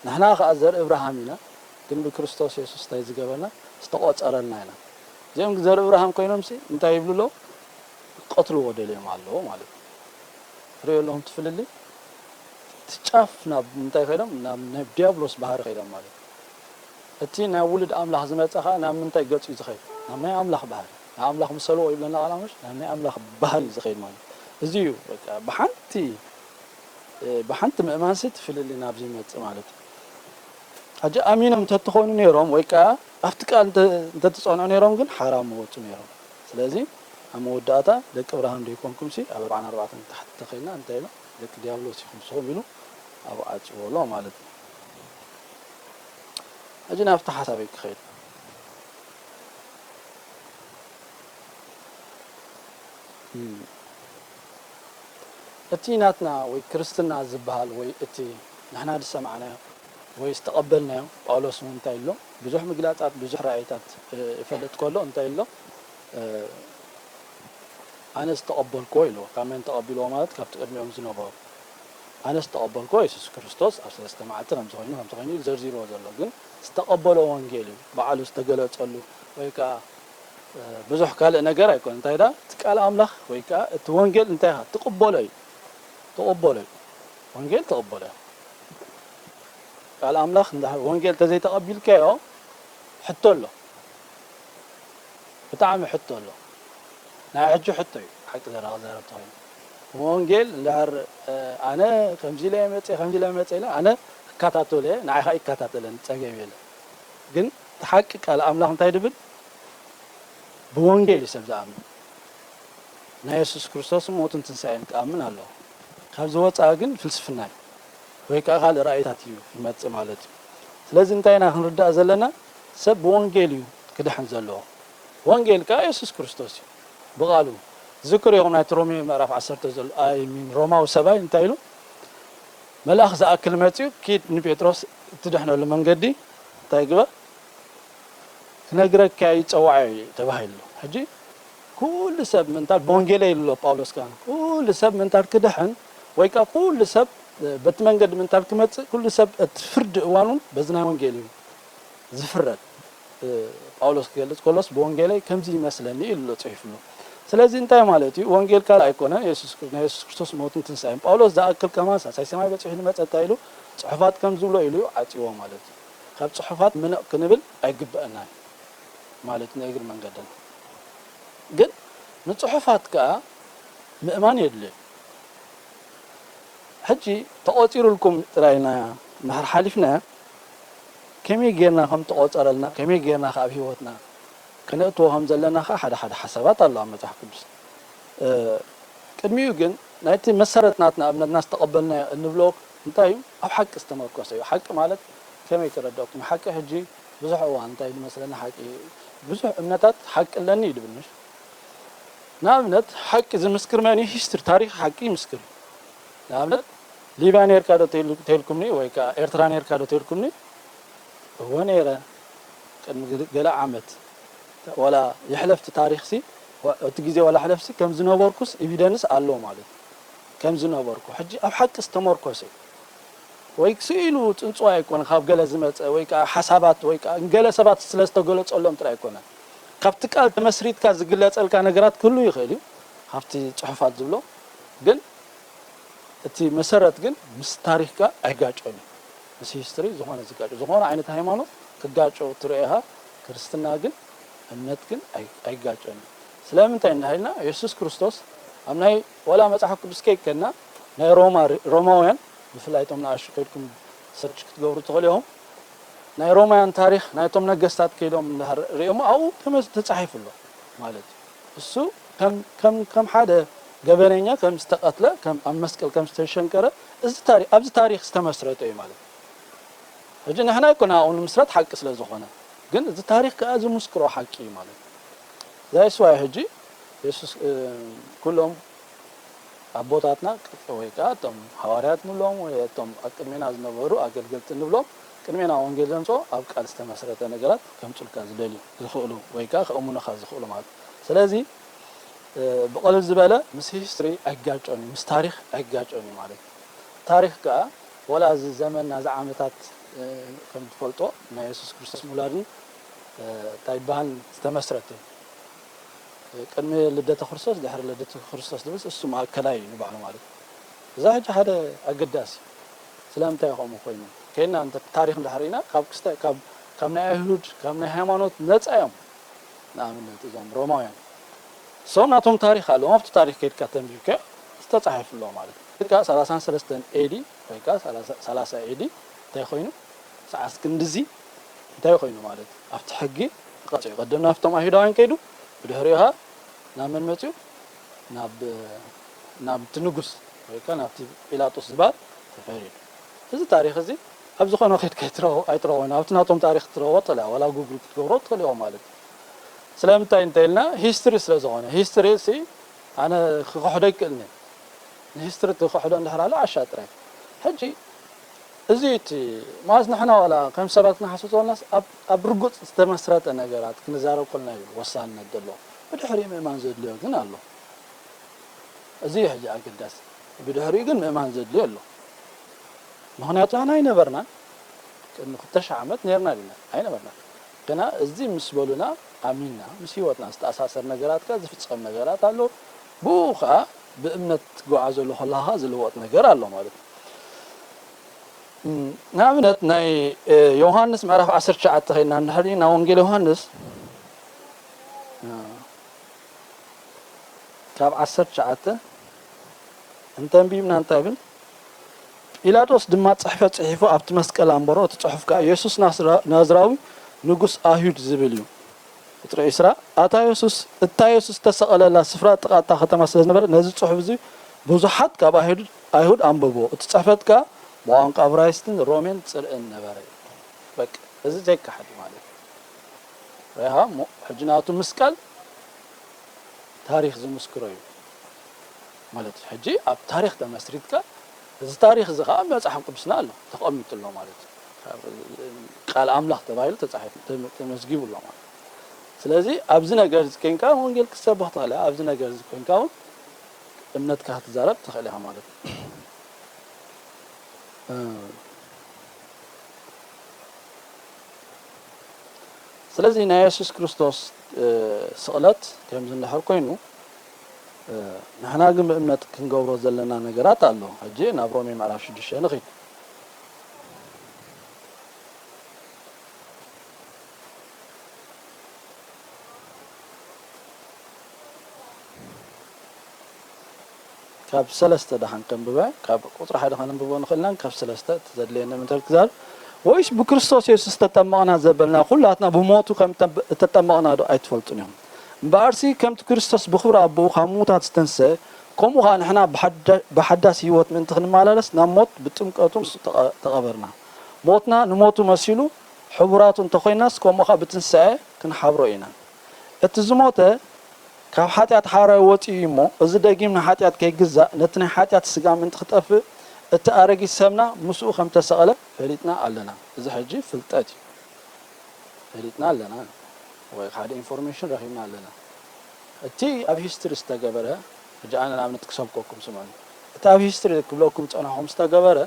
ንሕና ኸኣ ዘርኢ እብርሃም ኢና፣ ግን ብክርስቶስ የሱስ እንታይ ዝገበርና? ዝተቖጸረልና ኢና። እዚኦም ግን ዘርኢ እብርሃም ኮይኖምሲ እንታይ ይብሉ ኣለዉ? ክቐትልዎ ደልዮም ኣለዉ ማለት እዩ። ትርእዩ ኣለኹም እቲ ፍልልይ? እቲ ጫፍ ናብ ምንታይ ከይዶም? ናብ ናይ ዲያብሎስ ባህሪ ከይዶም ማለት እዩ። እቲ ናይ ውሉድ ኣምላኽ ዝመጸ ኸኣ ናብ ምንታይ ገጹ እዩ ዝኸይድ? ናብ ናይ ኣምላኽ ባህሪ። ናይ ኣምላኽ ምሰልዎ ይብለና ቃል ኣምላኽ፣ ናብ ናይ ኣምላኽ ባህሪ እዩ ዝኸይድ ማለት እዩ። እዚ እዩ በቃ ብሓንቲ፣ እ፣ ብሓንቲ ምእማንሲ እቲ ፍልልይ ናብዚ ይመጽእ ማለት እዩ። ሕጂ ኣሚኖም እንተትኾኑ ነይሮም ወይ ከኣ ኣብቲ ቃል እንተ-፣ እንተትጸንዑ ነይሮም ግን ሓራ ምወጹ ነይሮም። ስለዚ ኣብ መወዳእታ ደቂ እብርሃም ደይኮንኩምሲ ኣብ ኣርብዓን ኣርባዕተን ታሕቲ ተኸይልና እንታይ ኢሎም? ደቂ ዲያብሎስ ኢኹም ንስኹም ኢሉ ኣብኡ ዓጽዎ ኣሎ ማለት እዩ። ሕጂ ናብቲ ሓሳበይ ክኸይድ። እም፣ እቲ ናትና ወይ ክርስትና ዝበሃል ወይ እቲ ንሕና ዝሰማዕናዮ ወይ ዝተቐበልናዮ፣ ጳውሎስ እውን እንታይ ኣሎ? ብዙሕ ምግላጻት፣ ብዙሕ ራእይታት፣ እ፣ ይፈልጥ ከሎ እንታይ ኣሎ? እ፣ ኣነ ዝተቐበልክዎ ኢልዎ። ካብ መን ተቐቢልዎ ማለት? ካብቲ ቅድሚኦም ዝነበሩ። ኣነ ዝተቐበልክዎ የሱስ ክርስቶስ ኣብ ሰለስተ መዓልቲ ከምዚ ኮይኑ፣ ከምዚ ኮይኑ ኢሉ ዘርዚርዎ ዘሎ። ግን ዝተቐበሎ ወንጌል እዩ። ባዕሉ ዝተገለጸሉ ወይ ከኣ፣ እ፣ ብዙሕ ካልእ ነገር ኣይኮነን። እንታይ ደኣ? እቲ ቃል ኣምላኽ ወይ ከኣ እቲ ወንጌል እንታይ ኢኻ? ትቕበሎ እዩ። ትቕበሎ እዩ። ወንጌል ትቕበሎ እዩ። ቃል ኣምላኽ እንድሕር ወንጌል እንተዘይተቐቢልካዮ ሕቶ ኣሎ። ብጣዕሚ ሕቶ ኣሎ። ናይ ሕጂ ሕቶ እዩ፣ ሓቂ ዘረባ ክዛረብ ተኾይኑ። ወንጌል እንድሕር፣ እ፣ ኣነ ከምዚ ኢለ እየ መፅየ፣ ከምዚ ኢለ እየ መፅየ ኢለ ኣነ እከታተሎ እየ፣ ንዓይ ኸዓ ይከታተለኒ፣ ፀገም የለን። ግን እቲ ሓቂ ቃል ኣምላኽ እንታይ ድብል? ብወንጌል እዩ ሰብ ዝኣምን። ናይ የሱስ ክርስቶስን ሞትን ትንሳኤን ክኣምን ኣለዎ። ካብዚ ወፃኢ ግን ፍልስፍና እዩ፣ ወይ ከዓ ካልእ ራእይታት እዩ ይመፅእ ማለት እዩ። ስለዚ እንታይ ኢና ክንርዳእ ዘለና? ሰብ ብወንጌል እዩ ክድሕን ዘለዎ። ወንጌል ከዓ የሱስ ክርስቶስ እዩ ብቓሉ። ዝክር ኢኹም ናይቲ ሮሜ ምዕራፍ ዓሰርተ ዘሎ፣ ኣይ ሚን ሮማዊ ሰብኣይ እንታይ ኢሉ? መልኣኽ ዝኣክል መፂኡ ኪድ ንጴጥሮስ እትድሕነሉ መንገዲ እንታይ ግበር? ክነግረካ ይጸዋዕ እዩ ተባሂሉ። ሕጂ ኩሉ ሰብ ምእንታን ብወንጌለይ ኢሉ ኣሎ ጳውሎስ ከኣ። ኩሉ ሰብ ምእንታን ክድሕን ወይ ከኣ ኩሉ ሰብ በቲ መንገዲ ምእንታን ክመጽእ ኩሉ ሰብ እቲ ፍርዲ እዋኑን በዚ ናይ ወንጌል እዩ ዝፍረድ። እ፣ ጳውሎስ ክገልጽ ከሎስ ብወንጌለይ ከምዚ ይመስለኒ ኢሉ ኣሎ ጽሒፉ ኣሎ። ስለዚ እንታይ ማለት እዩ? ወንጌል ካልእ ኣይኮነን፣ የሱስ፣ ናይ የሱስ ክርስቶስ ሞትን ትንሳኤን። ጳውሎስ ዝኣክል ከማን ሳልሳይ ሰማይ በጺሑ ዝመጸ እንታይ ኢሉ? ጽሑፋት ከም ዝብሎ ኢሉ እዩ ዓጽይዎ ማለት እዩ። ካብ ጽሑፋት ምንቕ ክንብል ኣይግበአናን ማለት ንእግሪ መንገድና። ግን ንጽሑፋት ከኣ ምእማን የድልዮ። ሕጂ ተቖጺሩልኩም ጥራይ ኢልና እንድሕር ሓሊፍናዮ፣ ከመይ ጌርና ከም ተቖጸረልና፣ ከመይ ጌርና ከኣ ኣብ ህይወትና ከነእትዎ ከም ዘለና ከኣ ሓደ ሓደ ሓሳባት ኣሎ ኣብ መጽሓፍ ቅዱስ። እ፣ ቅድሚኡ ግን ናይቲ መሰረት ናትና እምነትና ዝተቐበልናዮ እንብሎ እንታይ እዩ? ኣብ ሓቂ ዝተመርኮሰ እዩ። ሓቂ ማለት ከመይ ክረድአኩም? ሓቂ ሕጂ ብዙሕ እዋን እንታይ ዝመስለና ሓቂ፣ ብዙሕ እምነታት ሓቂ ኣለኒ እዩ ዝብል፣ ምሽ? ንኣብነት ሓቂ ዝምስክር መን እዩ? ሂስትሪ፣ ታሪኽ ሓቂ ይምስክር እዩ። ንኣብነት ሊብያ ኔርካ ዶ ተይሉ-፣ ተይልኩምኒ ወይ ከኣ ኤርትራ ኔርካ ዶ ተይልኩምኒ? እወ ኔረ። ቅድሚ ገለ፣ ገለ ዓመት ዋላ ይሕለፍቲ ታሪኽሲ፣ ዋ-፣ እቲ ግዜ ዋላ ሕለፍሲ ከም ዝነበርኩስ ኤቪደንስ ኣሎ ማለት እዩ። ከም ዝነበርኩ። ሕጂ ኣብ ሓቂ ዝተመርኮሰ እዩ። ወይ ስኢሉ ጽንጽዋይ ኣይኮነ፣ ካብ ገለ ዝመጸ ወይ ከኣ ሓሳባት ወይ ከኣ ገለ ሰባት ስለ ዝተገለጸሎም ጥራይ ኣይኮነን። ካብቲ ቃል ተመስሪትካ ዝግለጸልካ ነገራት ክህሉ ይኽእል እዩ፣ ካብቲ ጽሑፋት ዝብሎ። ግን እቲ መሰረት ግን ምስ ታሪኽካ ኣይጋጮን እዩ። ምስ ሂስትሪ ዝኾነ ዝጋጮ፣ ዝኾነ ዓይነት ሃይማኖት ክጋጮ ትርእዮ ኢኻ። ክርስትና ግን፣ እምነት ግን ኣይ-፣ ኣይጋጮን እዩ። ስለምንታይ እንዳ ኢልና፣ የሱስ ክርስቶስ ኣብ ናይ፣ ዋላ መጽሓፍ ቅዱስ ከይከድና፣ ናይ ሮማ፣ ሮማውያን፣ ብፍላይ እቶም ንኣሽቱ ከይድኩም ሰርች ክትገብሩ ትኽእሉ ኢኹም። ናይ ሮማውያን ታሪኽ ናይቶም ነገስታት ከይዶም እንድሕር ርእዮሞ ኣብኡ ተመዝ-፣ ተጻሒፉ ኣሎ ማለት እዩ። እሱ ከም፣ ከም፣ ከም ሓደ ገበነኛ ከም ዝተቐትለ፣ ከም ኣብ መስቀል ከም ዝተሸንከረ፣ እዚ ታሪ-፣ ኣብዚ ታሪኽ ዝተመስረተ እዩ ማለት እዩ። ሕጂ ንሕና ኣይኮና ኣብኡ ንምስረት ሓቂ ስለ ዝኾነ፣ ግን እዚ ታሪኽ ከኣ ዝምስክሮ ሓቂ እዩ ማለት እዩ። ዛይስዋይ ሕጂ የሱስ፣ እ፣ ኩሎም ኣቦታትና ቅጽ-፣ ወይ ከኣ እቶም ሃዋርያት ንብሎም ወይ እቶም ኣብ ቅድሜና ዝነበሩ ኣገልገልቲ ንብሎም ቅድሜና ወንጌል ዘምጽኦ ኣብ ቃል ዝተመስረተ ነገራት ከምጹልካ ዝደልዩ ዝኽእሉ ወይ ከኣ ከእምኑኻ ዝኽእሉ ማለት እዩ። ስለዚ ብቐልል ዝበለ ምስ ሂስትሪ ኣይጋጨን እዩ፣ ምስ ታሪኽ ኣይጋጨን እዩ ማለት እዩ። ታሪኽ ከኣ ወላ እዚ ዘመንና፣ እዚ ዓመታት፣ ከም ትፈልጦ ናይ የሱስ ክርስቶስ ምውላድን እንታይ ይበሃል ዝተመስረተ እዩ። ቅድሚ ልደተ ክርስቶስ፣ ድሕሪ ልደተ ክርስቶስ ዝብል እሱ ማእከላይ እዩ ንባዕሉ ማለት እዩ። እዛ ሕጂ ሓደ ኣገዳሲ፣ ስለምንታይ ከምኡ ኮይኑ ከይና እንተ ታሪኽ እንድሕር ኢና ካብ ክስተ-፣ ካብ፣ ካብ ናይ ኣይሁድ፣ ካብ ናይ ሃይማኖት ነጻ እዮም። ንኣብነት እዞም ሮማውያን ሰው ናቶም ታሪኽ ኣለዎም። ኣብቲ ታሪኽ ከይድካ ተንቢብካ ዝተጻሒፉ ኣለዎ ማለት እዩ። ከኣ ሰላሳን ሰለስተን ኤዲ ወይ ከኣ ሰላሳ ኤዲ እንታይ ኮይኑ፣ ሰዓት ክንድዚ እንታይ ኮይኑ ማለት እዩ። ኣብቲ ሕጊ ተቐጺዑ። ቀደም ናብቶም ኣይሁዳውያን ከይዱ፣ ብድሕሪኡ ኸኣ ናብ መን መጺኡ? ናብ፣ ናብቲ ንጉስ ወይ ከኣ ናብቲ ጲላጦስ ዝበሃል ተፈሪዱ። እዚ ታሪኽ እዚ ኣብ ዝኾነ ከይድካ ኣይትረኽቦ-፣ ኣይትረኽቦን። ኣብቲ ናቶም ታሪኽ ትረኽቦ ትኽእል ኢኻ፣ ዋላ ጉግል ክትገብሮ ትኽእል ኢኻ ማለት እዩ። ስለምንታይ እንተ ኢልና፣ ሂስትሪ ስለ ዝኾነ። ሂስትሪ ሲ ኣነ ክኽሕዶ ኣይክእልን እየ። ንሂስትሪ ትኽሕዶ እንድሕር ኣሎ ዓሻ ጥራይ። ሕጂ እዚ እቲ ማለት ንሕና ዋላ ከም ሰባት ክንሓስብ ተኾናስ ኣብ፣ ኣብ ርጉጽ ዝተመስረተ ነገራት ክንዛረብ ከለና እዩ ወሳንነት ዘለዎ። ብድሕሪኡ ምእማን ዘድልዮ ግን ኣሎ። እዚ እዩ ሕጂ ኣገዳሲ። ብድሕሪኡ ግን ምእማን ዘድልዮ ኣሎ። ምኽንያቱ ንሕና ኣይነበርናን። ቅድሚ ክልተ ሽሕ ዓመት ነርና ዲና? ኣይነበርናን። ግና እዚ ምስ በሉና ኣሚንና፣ ምስ ህይወትና ዝተኣሳሰር ነገራት ከኣ ዝፍጸም ነገራት ኣሎ። ብኡ ከኣ ብእምነት ትጓዓዘሉ ከለኻ ዝልወጥ ነገር ኣሎ ማለት እዩ። እም፣ ንኣብነት ናይ፣ እ፣ ዮሃንስ ምዕራፍ ዓሰርተ ትሽዓተ ኸይድና እንድሕር ናብ ወንጌል ዮሃንስ፣ እ፣ ካብ ዓሰርተ ትሽዓተ እንተንቢብና እንታይ ይብል? ጲላጦስ ድማ ጽሕፈት ጽሒፉ ኣብቲ መስቀል ኣንበሮ። እቲ ጽሑፍ ከኣ የሱስ ናስራ-፣ ናዝራዊ ንጉስ ኣይሁድ ዝብል እዩ። ቁጽሪ ዕስራ፣ ኣታ የሱስ፣ እታ የሱስ ዝተሰቐለላ ስፍራ ጥቓ እታ ከተማ ስለ ዝነበረ፣ ነዚ ጽሑፍ እዚ ብዙሓት ካብ ኣይሁድ፣ ኣይሁድ ኣንበብዎ። እቲ ጽሕፈት ከኣ ብቋንቋ እብራይስጥን ሮሜን ጽርኢን ነበረ። በቃ፣ እዚ ዘይከሓድ ማለት እዩ። ሪኢኻ እሞ፣ ሕጂ ናቱ ምስቃል ታሪኽ ዝምስክሮ እዩ ማለት እዩ። ሕጂ ኣብ ታሪኽ ተመስሪትካ፣ እዚ ታሪኽ እዚ ኸኣ ኣብ መጽሓፍ ቅዱስና ኣሎ፣ ተቐሚጡ ኣሎ ማለት እዩ። ካብ ቃል ኣምላኽ ተባሂሉ ተጻሒፉ፣ ተመ-፣ ተመዝጊቡ ኣሎ ማለት እዩ። ስለዚ ኣብዚ ነገር እዚ ኮይንካ ወንጌል ክትሰብኽ ትኽእል ኢኻ፣ ኣብዚ ነገር እዚ ኮይንካ እውን እምነትካ ክትዛረብ ትኽእል ኢኻ ማለት እዩ። እ፣ ስለዚ ናይ የሱስ ክርስቶስ፣ እ፣ ስቕለት ከምዚ እንድሕር ኮይኑ፣ እ፣ ንሕና ግን ብእምነት ክንገብሮ ዘለና ነገራት ኣሎ። ሕጂ ናብ ሮሜ ምዕራፍ ሽዱሽተ ንኺድ። ካብ ሰለስተ ደሓን ከንብበ፣ ካብ ቁጽሪ ሓደ ከነንብቦ ንኽእልናን ካብ ሰለስተ እቲ ዘድልየኒ ምንታይ ክዛረብ፣ ወይስ ብክርስቶስ የሱስ ተጠመቕና ዘበልና ኩላትና ብሞቱ ከም እተብ-፣ እተጠመቕና ዶ ኣይትፈልጡን ኢኹም? እምበኣርሲ ከምቲ ክርስቶስ ብኽብሪ ኣቦኡ ካብ ምዉታት ዝተንስአ፣ ከምኡ ኸኣ ንሕና ብሓዳ-፣ ብሓዳስ ህይወት ምእንቲ ክንመላለስ ናብ ሞት ብጥምቀቱ ምስኡ ተቐ-፣ ተቐበርና። ሞትና ንሞቱ መሲሉ ሕቡራቱ እንተኾይናስ፣ ከምኡ ኸኣ ብትንሳኤ ክንሓብሮ ኢና። እቲ ዝሞተ ካብ ሓጢኣት ሓራይ ወጺኡ እዩ እሞ፣ እዚ ደጊም ንሓጢኣት ከይግዛእ፣ ነቲ ናይ ሓጢኣት ስጋ ምእንቲ ክጠፍእ፣ እቲ ኣረጊት ሰብና ምስኡ ከም ተሰቕለ ፈሊጥና ኣለና። እዚ ሕጂ ፍልጠት እዩ። ፈሊጥና ኣለና፣ ወይ ሓደ ኢንፎርሜሽን ረኺብና ኣለና። እቲ ኣብ ሂስትሪ ዝተገበረ፣ ሕጂ ኣነ ንኣብነት ክሰብከኩም ስምዑኒ። እቲ ኣብ ሂስትሪ ክብለኩም ዝጸናሕኩም ዝተገበረ፣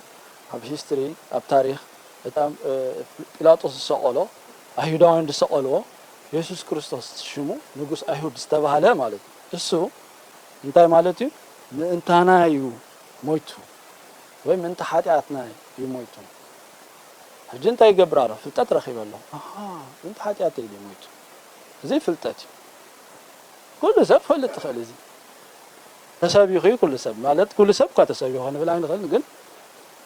ኣብ ሂስትሪ፣ ኣብ ታሪኽ፣ እቲ ኣብ፣ እ፣ ጲላጦስ ዝሰቐሎ፣ ኣይሁዳውያን ዝሰቐልዎ፣ የሱስ ክርስቶስ ሽሙ ንጉስ ኣይሁድ ዝተባህለ ማለት እዩ። እሱ እንታይ ማለት እዩ? ምእንታና እዩ ሞይቱ፣ ወይ ምእንቲ ሓጢኣትና እዩ ሞይቱ። ሕጂ እንታይ ይገብር ኣሎ? ፍልጠት ረኺበ ኣሎ። ኣሃ፣ ምእንቲ ሓጢኣተይ ድዩ ሞይቱ? እዚ ፍልጠት እዩ። ኩሉ ሰብ ክፈልጥ ትኽእል። እዚ ተሰቢኹ እዩ ኩሉ ሰብ፣ ማለት ኩሉ ሰብ እኳ ተሰቢኹ ክንብል ኣይንኽእልን፣ ግን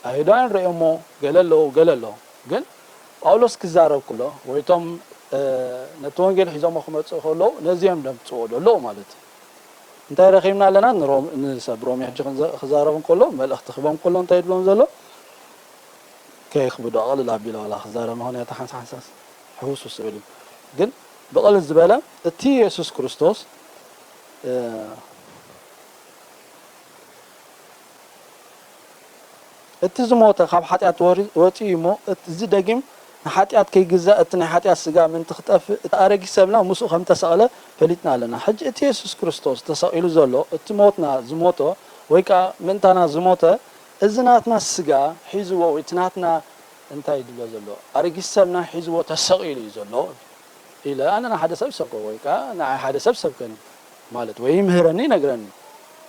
ኣይሁዳውያን ርእዮሞ ገለ ኣለዉ፣ ገለ ኣለዉ። ግን ጳውሎስ ክዛረብ ከሎ ወይ እቶም፣ እ፣ ነቲ ወንጌል ሒዞሞ ክመጽኡ ከለዉ ነዚኦም ደምጽዎ ደለዉ ማለት እዩ። እንታይ ረኺብና ኣለና? ንሮም-፣ ንሰብ ሮሜ ሕጂ ክንዘ-፣ ክዛረብ እንከሎ፣ መልእኽቲ ክህቦም ከሎ እንታይ ይብሎም ዘሎ? ከይክብዶ ኣቕልል ኣቢለ ዋላ ክዛረብ፣ ምኽንያቱ ሓንሳ ሓንሳስ ሕውስውስ ዝብል እዩ። ግን ብቕልል ዝበለ እቲ የሱስ ክርስቶስ፣ እ፣ እቲ ዝሞተ ካብ ሓጢኣት ወሪ-፣ ወጺኡ እሞ፣ እቲ፣ እዚ ደጊም ንሓጢኣት ከይግዛእ እቲ ናይ ሓጢኣት ስጋ ምእንቲ ክጠፍእ እቲ ኣረጊት ሰብና ምስኡ ከም ተሰቕለ ፈሊጥና ኣለና። ሕጂ እቲ የሱስ ክርስቶስ ተሰቒሉ ዘሎ እቲ ሞትና ዝሞቶ ወይ ከኣ ምእንታና ዝሞተ እዚ ናትና ስጋ ሒዝዎ ወይ እቲ ናትና እንታይ ድብሎ ዘሎ ኣረጊት ሰብና ሒዝዎ ተሰቒሉ እዩ ዘሎ ኢለ ኣነ ንሓደ ሰብ ሰብኮ ወይ ከኣ ንዓይ ሓደ ሰብ ሰብከኒ ማለት ወይ ይምህረኒ ይነግረኒ።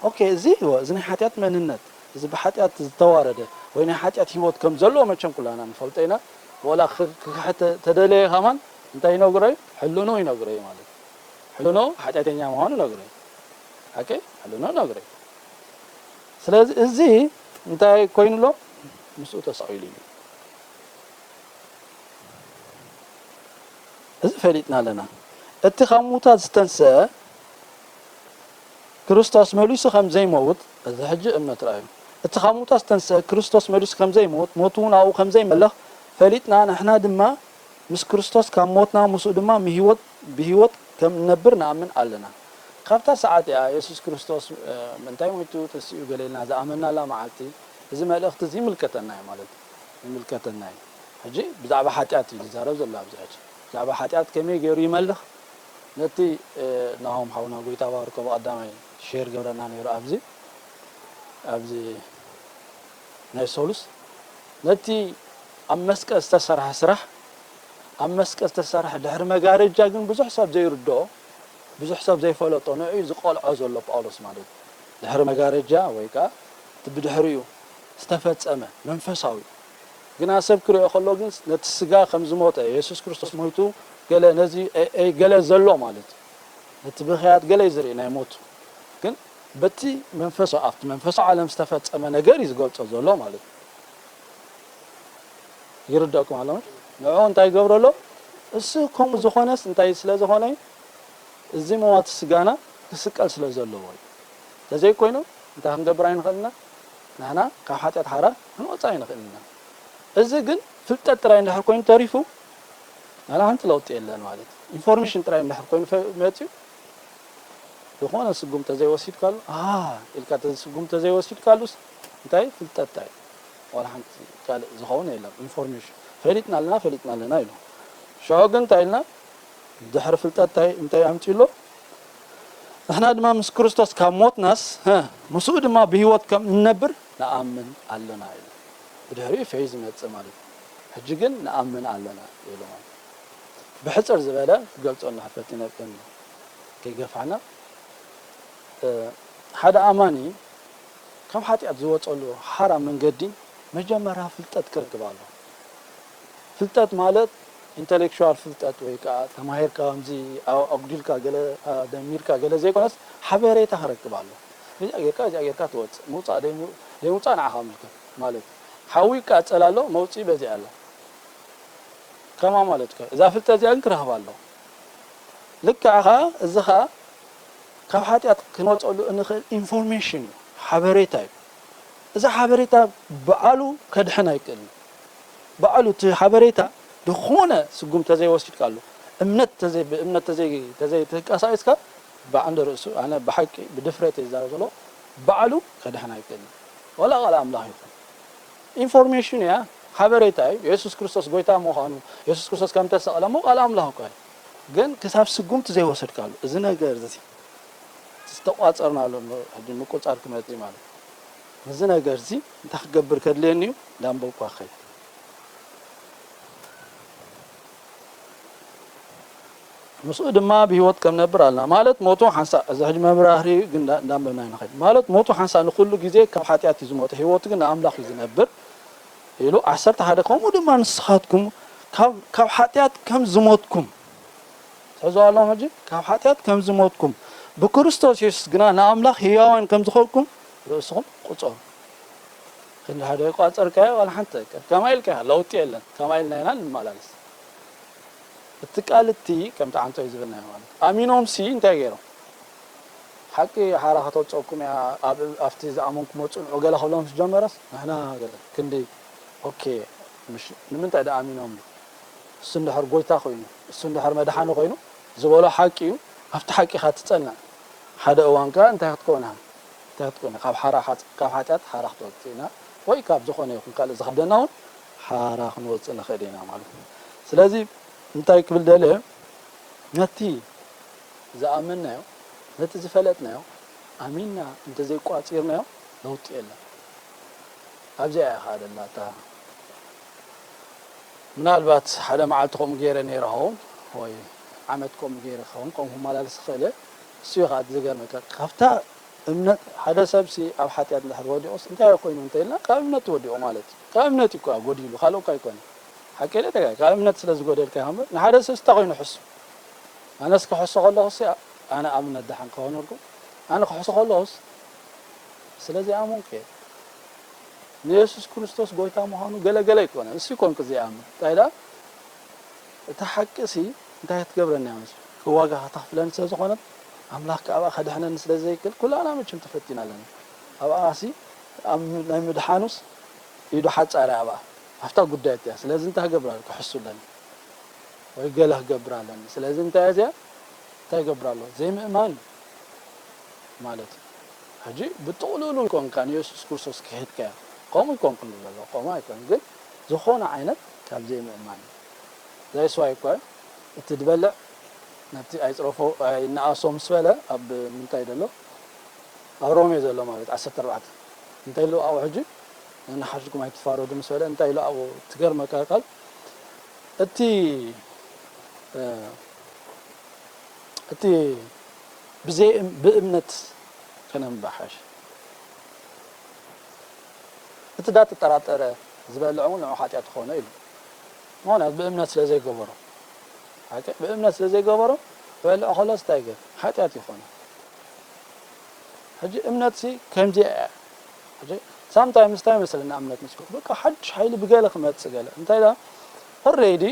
ኦኬ እዚ እዎ እዚ ናይ ሓጢኣት መንነት እዚ ብሓጢኣት ዝተዋረደ ወይ ናይ ሓጢኣት ህይወት ከም ዘለዎ መቸም ኩላና ንፈልጦ ኢና። ወላ ክክሕተ ተደለየ ከማን እንታይ ይነግሮ እዩ? ሕልኖ ይነግሮ እዩ ማለት እዩ። ሕልኖ ሓጢኣተኛ ምዃኑ ይነግሮ እዩ። ሓቂ ሕልኖ ይነግሮ እዩ። ስለዚ እዚ እንታይ ኮይኑ ኣሎ? ምስኡ ተሰቒሉ እዩ። እዚ ፈሊጥና ኣለና። እቲ ካብ ምዉታት ዝተንስአ ክርስቶስ መሊሱ ከም ዘይመውት፣ እዚ ሕጂ እምነት ርኣዩ። እቲ ካብ ምዉታት ዝተንስአ ክርስቶስ መሊሱ ከም ዘይመውት፣ ሞቱ እውን ኣብኡ ከም ዘይመልኽ ፈሊጥና፣ ንሕና ድማ ምስ ክርስቶስ ካብ ሞትና፣ ምስኡ ድማ ብህይወት ከም እንነብር ንኣምን ኣለና። ካብታ ሰዓት እያ የሱስ ክርስቶስ ምእንታይ ሞይቱ ተሲኡ ገለ ኢልና ዝኣመንናላ መዓልቲ፣ እዚ መልእኽቲ እዚ ይምልከተና እዩ ማለት እዩ። ይምልከተና እዩ። ሕጂ ብዛዕባ ሓጢኣት እዩ ዝዛረብ ዘሎ ኣብዚ ሕጂ። ብዛዕባ ሓጢኣት ከመይ ገይሩ ይመልኽ? ነቲ ናሆም ሓውና ጎይታ ባርኮ ብቐዳማይ ሼር ገብረና ነይሩ ኣብዚ ኣብዚ ናይ ሶሉስ ነቲ ኣብ መስቀል ዝተሰርሐ ስራሕ ኣብ መስቀል ዝተሰርሐ ድሕሪ መጋረጃ ግን ብዙሕ ሰብ ዘይርድኦ ብዙሕ ሰብ ዘይፈለጦ ንዕኡ ዝቆልዖ ዘሎ ጳውሎስ ማለት እዩ። ድሕሪ መጋረጃ ወይ ከዓ እቲ ብድሕሪኡ ዝተፈጸመ መንፈሳዊ ግና ሰብ ክሪኦ ከሎ ግን ነቲ ስጋ ከም ዝሞተ የሱስ ክርስቶስ ሞይቱ ገለ ነዚ ገለ ዘሎ ማለት እዩ። ነቲ ብኽያት ገለ እዩ ዝርኢ ናይ ሞቱ ግን በቲ መንፈሳዊ ኣብቲ መንፈሳዊ ዓለም ዝተፈጸመ ነገር እዩ ዝገልጾ ዘሎ ማለት እዩ። ይርደእኩም ኣሎ ንዑ እንታይ ይገብሮ ኣሎ እሱ ከምኡ ዝኾነስ እንታይ ስለ ዝኾነ እዚ መዋቲ ስጋና ክስቀል ስለ ዘለዎ እዩ። ተዘይኮይኑ እንታይ ክንገብር ኣይንኽእልና ንሕና ካብ ሓጢኣት ሓራ ክንወፅእ ኣይንኽእልና። እዚ ግን ፍልጠት ጥራይ እንድሕር ኮይኑ ተሪፉ ናላ ሓንቲ ለውጢ የለን ማለት ኢንፎርሜሽን ጥራይ እንድሕር ኮይኑ መፅዩ ዝኾነ ስጉም ተዘይወሲድካሉ ኢልካ ስጉም ተዘይወሲድካሉስ እንታይ ፍልጠት እንታይ ዋላ ሓንቲ ካልእ ዝኸውን የለን ኢንፎርሜሽን ፈሊጥና ኣለና ፈሊጥና ኣለና ኢሉ ሽዑ ግን እንታይ ኢልና ድሕሪ ፍልጠት እንታይ ኣምፅኡ ኣሎ ንሕና ድማ ምስ ክርስቶስ ካብ ሞትናስ ምስኡ ድማ ብህይወት ከም እንነብር ንኣምን ኣለና ኢሉ ብድሕሪኡ ፌዝ ይመፅእ ማለት እዩ ሕጂ ግን ንኣምን ኣለና ኢሉ ማለት ብሕፅር ዝበለ ክገልፆ እናሕፈት ይነብን ከይገፋሕና ሓደ ኣማኒ ካብ ሓጢኣት ዝወፀሉ ሓራ መንገዲ መጀመርያ ፍልጠት ክረክብ ኣሎ። ፍልጠት ማለት ኢንተሌክቹዋል ፍልጠት ወይ ከዓ ተማሂርካ ከምዚ ኣጉዲልካ ገለ ደሚርካ ገለ ዘይኮነስ ሓበሬታ ክረክብ ኣሎ። እዚኣ ጌርካ እዚኣ ጌርካ ትወፅእ ምውፃእ ዘይምውፃእ ንዓኻ ምልከት ማለት ሓዊ ይቃፀል ኣሎ መውፅኢ በዚኣ ኣላ። ከማ ማለት ከ እዛ ፍልጠት እዚኣ ግን ክረኽባ ኣለዎ። ልክዕ ኸዓ እዚ ኸዓ ካብ ሓጢኣት ክንወፀሉ እንኽእል ኢንፎርሜሽን እዩ፣ ሓበሬታ እዩ። እዚ ሓበሬታ በዓሉ ከድሕን ኣይክእልን። በዓሉ እቲ ሓበሬታ ዝኾነ ስጉም ተዘይወሲድካሉ እምነት ብእምነት ተዘይተንቀሳቂስካ ብዓንደ ርእሱ ኣነ ብሓቂ ብድፍረት እየ ዝዛረብ ዘሎ በዓሉ ከድሕን ኣይክእልን። ዋላ ቃል ኣምላኽ ይኹን ኢንፎርሜሽን እያ፣ ሓበሬታ እዩ። የሱስ ክርስቶስ ጎይታ ምዃኑ፣ የሱስ ክርስቶስ ከም ተሰቕለ እሞ ቃል ኣምላኽ እኮ እዩ። ግን ክሳብ ስጉምቲ ዘይወሰድካሉ እዚ ነገር እዚ ዝተቋጸርናሉ ሕጂ ምቁጻር ክመጽእ ማለት እዚ ነገር እዚ እንታይ ክገብር ከድልየኒ እዩ? ዳንበብኳ ክኸይድ ምስኡ ድማ ብህይወት ከም ነብር ኣለና ማለት ሞቱ ሓንሳእ እዚ ሕጂ መብራህሪ ግን እንዳንበብና ንኸይድ ማለት ሞቱ ሓንሳእ ንኩሉ ግዜ ካብ ሓጢኣት እዩ ዝሞተ ህይወቱ ግን ንኣምላኽ እዩ ዝነብር ኢሉ ዓሰርተ ሓደ ከምኡ ድማ ንስኻትኩም ካብ ሓጢኣት ከም ዝሞትኩም ትሕዝዋ ኣለኹም ሕጂ ካብ ሓጢኣት ከም ዝሞትኩም ብክርስቶስ የሱስ ግና ንኣምላኽ ህያዋን ከም ዝኾንኩም ርእስኹም ቁጸሩ ክንዲ ሓደ የቋጸርካዮ ዋላ ሓንቲ ከማይ ኢልካ ለውጢ የለን ከማይ ኢልና ኢና ንመላለስ እቲ ቃል እቲ ከምቲ ዓንቶ እዩ ዝብልናዮ ማለት ኣሚኖም ሲ እንታይ ገይሮም ሓቂ ሓራ ከተውፀኩም እያ ኣብቲ ዝኣመንኩሞ ፅንዑ ገለ ክብሎም ምስ ጀመረስ ንሕና ገለ ክንዲ ኦኬ ምሽ ንምንታይ ደኣ ኣሚኖም እሱ እንድሕር ጎይታ ኮይኑ እሱ እንድሕር መድሓኒ ኮይኑ ዝበሎ ሓቂ እዩ ኣብቲ ሓቂ ኢኻ ትፀንዕ ሓደ እዋን ከኣ እንታይ ክትከውን ኢኻ እንታይ ክትኮነ ካብ ሓራ ካብ ሓጢኣት ሓራ ክትወፅእ ኢና ወይ ካብ ዝኾነ ይኹን ካልእ ዝኸብደና እውን ሓራ ክንወፅእ ንኽእል ኢና ማለት እዩ። ስለዚ እንታይ ክብል ደልየ፣ ነቲ ዝኣመንናዮ፣ ነቲ ዝፈለጥናዮ ኣሚንና እንተዘይቋጺርናዮ ለውጢ የለን። ኣብዚኣ እያ ኸኣ ደላታ። ምናልባት ሓደ መዓልቲ ከምኡ ገይረ ነይረ ኸውን፣ ወይ ዓመት ከምኡ ገይረ ኸውን፣ ከምኡ ክመላለስ ይኽእል እየ። እሱ እዩ ኸኣ እቲ ዝገርመካ። ካብታ እምነት፣ ሓደ ሰብሲ ኣብ ሓጢኣት እንድሕር ወዲቑስ እንታይ ኮይኑ እንተኢልና፣ ካብ እምነት ወዲቑ ማለት እዩ። ካብ እምነት እዩ እኮ ጎዲሉ፣ ካልእ እኮ ኣይኮነን። ሓቂ ኢለ ተጋ-፣ ካብ እምነት ስለ ዝጎደልካ ኢኻ እምበር፣ ንሓደ ሰብሲ እንታይ ኮይኑ ሕሱ? ኣነስ ክሕሶ ከለኹሲ፣ ኣነ ኣብነት ደሓን ክኾነልኩም፣ ኣነ ክሕሶ ከለኹስ፣ ስለዚ ኣመንኩ እየ። ንየሱስ ክርስቶስ ጎይታ ምዃኑ ገለ ገለ ኣይኮነን። እሱ ኣይኮንኩ ዘይኣምን። እንታይ ደኣ? እታ ሓቂሲ እንታይ ክትገብረኒ እያ መስል? ዋጋ ከተኽፍለኒ ስለ ዝኾነት፣ ኣምላኽ ከኣ ኣብኣ ከድሕነኒ ስለ ዘይክእል፣ ኩላና መቸም ተፈቲና ኣለና። ኣብኣሲ፣ ኣብ ናይ ምድሓኑስ ኢዱ ሓጻር እያ ኣብኣ። ኣብታ ጉዳይ እያ። ስለዚ እንታይ ክገብር ኣለኒ? ክሕሱ ኣለኒ። ወይ ገለ ክገብር ኣለኒ። ስለዚ እንታይ እያ እዚኣ? እንታይ ይገብር ኣሎ? ዘይምእማን እዩ ማለት እዩ። ሕጂ ብጥቕልሉ ይኮንካ ንየሱስ ክርስቶስ ክሕድካ እያ። ከምኡ ይኮንኩ ንብል ኣለኹ። ከምኡ ኣይኮን። ግን ዝኾነ ዓይነት ካብ ዘይምእማን እዩ። ዛይስዋይ እኮ እቲ ዝበልዕ ነቲ ኣይጽረፎ፣ ኣይነኣሶ ምስ በለ፣ ኣብ ምንታይ ዘሎ? ኣብ ሮሜ ዘሎ ማለት ዓሰርተ ኣርባዕተ። እንታይ ኢሉ ኣብኡ ሕጂ? ነንሓድሕድኩም ኣይትፋረዱ ምስ በለ፣ እንታይ ኢሉ ኣብኡ? ትገርመካ ቃል። እቲ፣ እ፣ እቲ ብዘይ እም-፣ ብእምነት ከነንብብ ሓሽ። እቲ ዳተጠራጠረ ዝበልዕ እውን ንዑ ሓጢኣት ይኾኖ ኢሉ። ምኽንያቱ ብእምነት ስለ ዘይገበሮ። ሓቂ? ብእምነት ስለ ዘይገበሮ፣ ክበልዕ ከሎስ እንታይ ይገር? ሓጢኣት ይኾኖ። ሕጂ እምነትሲ ከምዚኣ እያ። ሕጂ ሳምታይምስ እንታይ ይመስለና እምነት ምስ በልኩ፣ በቃ ሓድሽ ሓይሊ ብገለ ክመጽእ ገለ። እንታይ ደኣ? ኦልሬዲ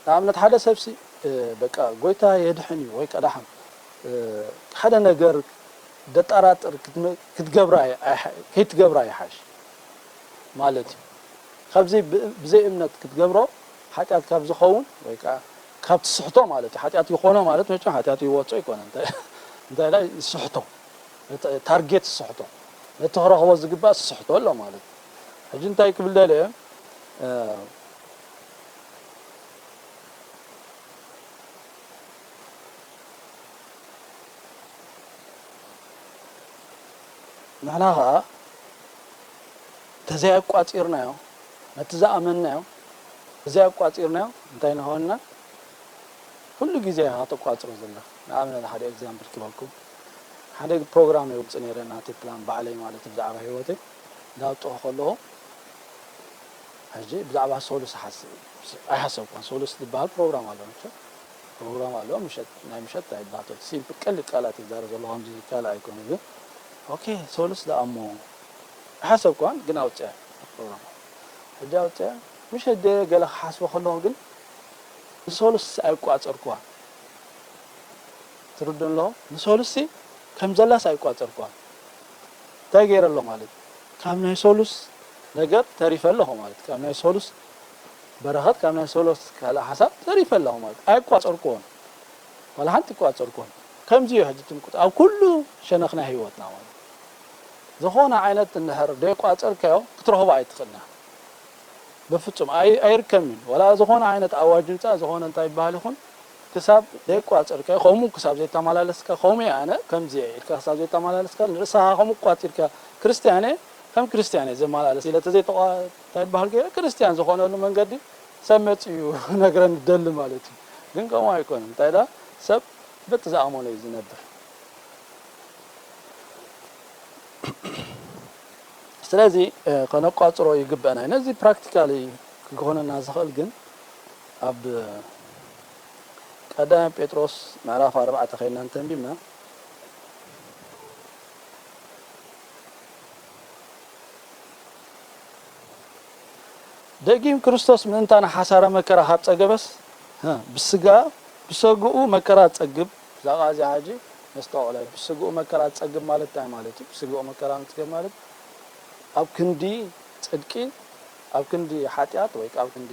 ንኣብነት ሓደ ሰብሲ፣ እ፣ በቃ ጎይታ የድሕን እዩ ወይ ቀዳሕም፣ እ፣ ሓደ ነገር ደጠራጥር ክትመ-፣ ክትገብራ ይ-፣ ኣይሓ-፣ ከይትገብራ ይሓሽ ማለት እዩ። ካብዚ ብ-፣ ብዘይ እምነት ክትገብሮ ሓጢኣት ካብ ዝኸውን ወይ ከኣ ካብ ትስሕቶ ማለት እዩ። ሓጢኣት ይኾኖ ማለት መቸም ሓጢኣት ይወጾ ኣይኮነን። እንታይ፣ እንታይ ኢላ ይስሕቶ። እቲ ታርጌት ይስሕቶ። ነቲ ክረኽቦ ዝግባእ ይስሕቶ ኣሎ ማለት እዩ። ሕጂ እንታይ ክብል ደልየ፣ እ፣ ንሕና ኸኣ እንተዘይኣቋጺርናዮ፣ ነቲ ዝኣመንናዮ እንተዘይኣቋጺርናዮ እንታይ ንኸውን ኢና? ኩሉ ግዜ ኢኻ ተቋጽሮ ዘለኻ። ንኣብነት ሓደ ኤግዛምፕል ክበልኩም፣ ሓደ ፕሮግራም የውጽእ ነይረ፣ ናተይ ፕላን ባዕለይ ማለት እዩ፣ ብዛዕባ ህይወተይ እንዳወጣኹ ከለኹ፣ ሕጂ ብዛዕባ ሶሉስ ሓስ-፣ ኣይሓሰብኩን። ሶሉስ ዝበሃል ፕሮግራም ኣሎ፣ መቸም ፕሮግራም ኣሎ፣ ምሸት፣ ናይ ምሸት ኣይበሃል፣ ሲምፕል ቀሊል ቃላት ይዛረብ ዘሎ፣ ከምዚ ካልእ ኣይኮነ፣ ግን ኦኬ፣ ሶሉስ ደኣ እሞ ኣይሓሰብኩዋን፣ ግን ኣውጽአ ፕሮግራም። ሕጂ ኣውጽአ፣ ምሸት ደ ገለ ክሓስቦ ከለኹ ግን ንሶሉስ ኣይቋጸርኩዋን። ትርድኡ ኣለኹ? ንሶሉስሲ ከም ዘላስ ኣይቋጸርኩዋን። እንታይ ገይረ ኣለኹ ማለት እዩ? ካብ ናይ ሶሉስ ነገር ተሪፈ ኣለኹ ማለት እዩ። ካብ ናይ ሶሉስ በረኸት፣ ካብ ናይ ሶሉስ ካልእ ሓሳብ ተሪፈ ኣለኹ ማለት እዩ። ኣይቋጸርኩዎን። ዋላ ሓንቲ ኣይቋጸርኩዎን። ከምዚ እዩ ሕጂ ትምክቶ ኣብ ኩሉ ሸነኽ ናይ ህይወትና ማለት እዩ። ዝኾነ ዓይነት እንድሕር ደይቋጸርካዮ ክትረኽቦ ኣይትኽእልና። ብፍጹም ኣይ-፣ ኣይርከብን እዩ። ወላ ዝኾነ ዓይነት ኣዋጅ ይምጻእ፣ ዝኾነ እንታይ ይበሃል ይኹን፣ ክሳብ ዘይቋጸርካዮ፣ ከምኡ ክሳብ ዘይተመላለስካ፣ ከምኡ እየ ኣነ፣ ከምዚ እየ ኢልካ ክሳብ ዘይተመላለስካ፣ ንርእስኻ ከምኡ ቋጺርካ፣ ክርስትያን እየ፣ ከም ክርስትያን እየ ዘመላለስ ኢለ ተዘይተቋ-፣ እንታይ ይበሃል ገይረ፣ ክርስትያን ዝኾነሉ መንገዲ ሰብ መጺኡ ነግረኒ ደሊ ማለት እዩ። ግን ከምኡ ኣይኮነን። እንታይ ደኣ፣ ሰብ በቲ ዝኣመኖ እዩ ዝነብር። ስለዚ፣ እ፣ ከነቋጽሮ ይግበአና እዩ። ነዚ ፕራክቲካሊ ክኾነና ዝኽእል ግን ኣብ ቀዳማይ ጴጥሮስ ምዕራፍ ኣርባዕተ ኸይድና እንተንቢብና፣ ደጊም ክርስቶስ ምእንታና ሓሳረ መከራ ካብ ጸገበስ፣ እ፣ ብስጋ፣ ብሰግኡ መከራ ጸግብ። እዛ ቃል እዚኣ ሕጂ ነስተውዕላ። ብስግኡ መከራ ጸግብ ማለት እንታይ ማለት እዩ? ብስግኡ መከራ ምጽገብ ማለት ኣብ ክንዲ ጽድቂ፣ ኣብ ክንዲ ሓጢኣት ወይ ከኣ ኣብ ክንዲ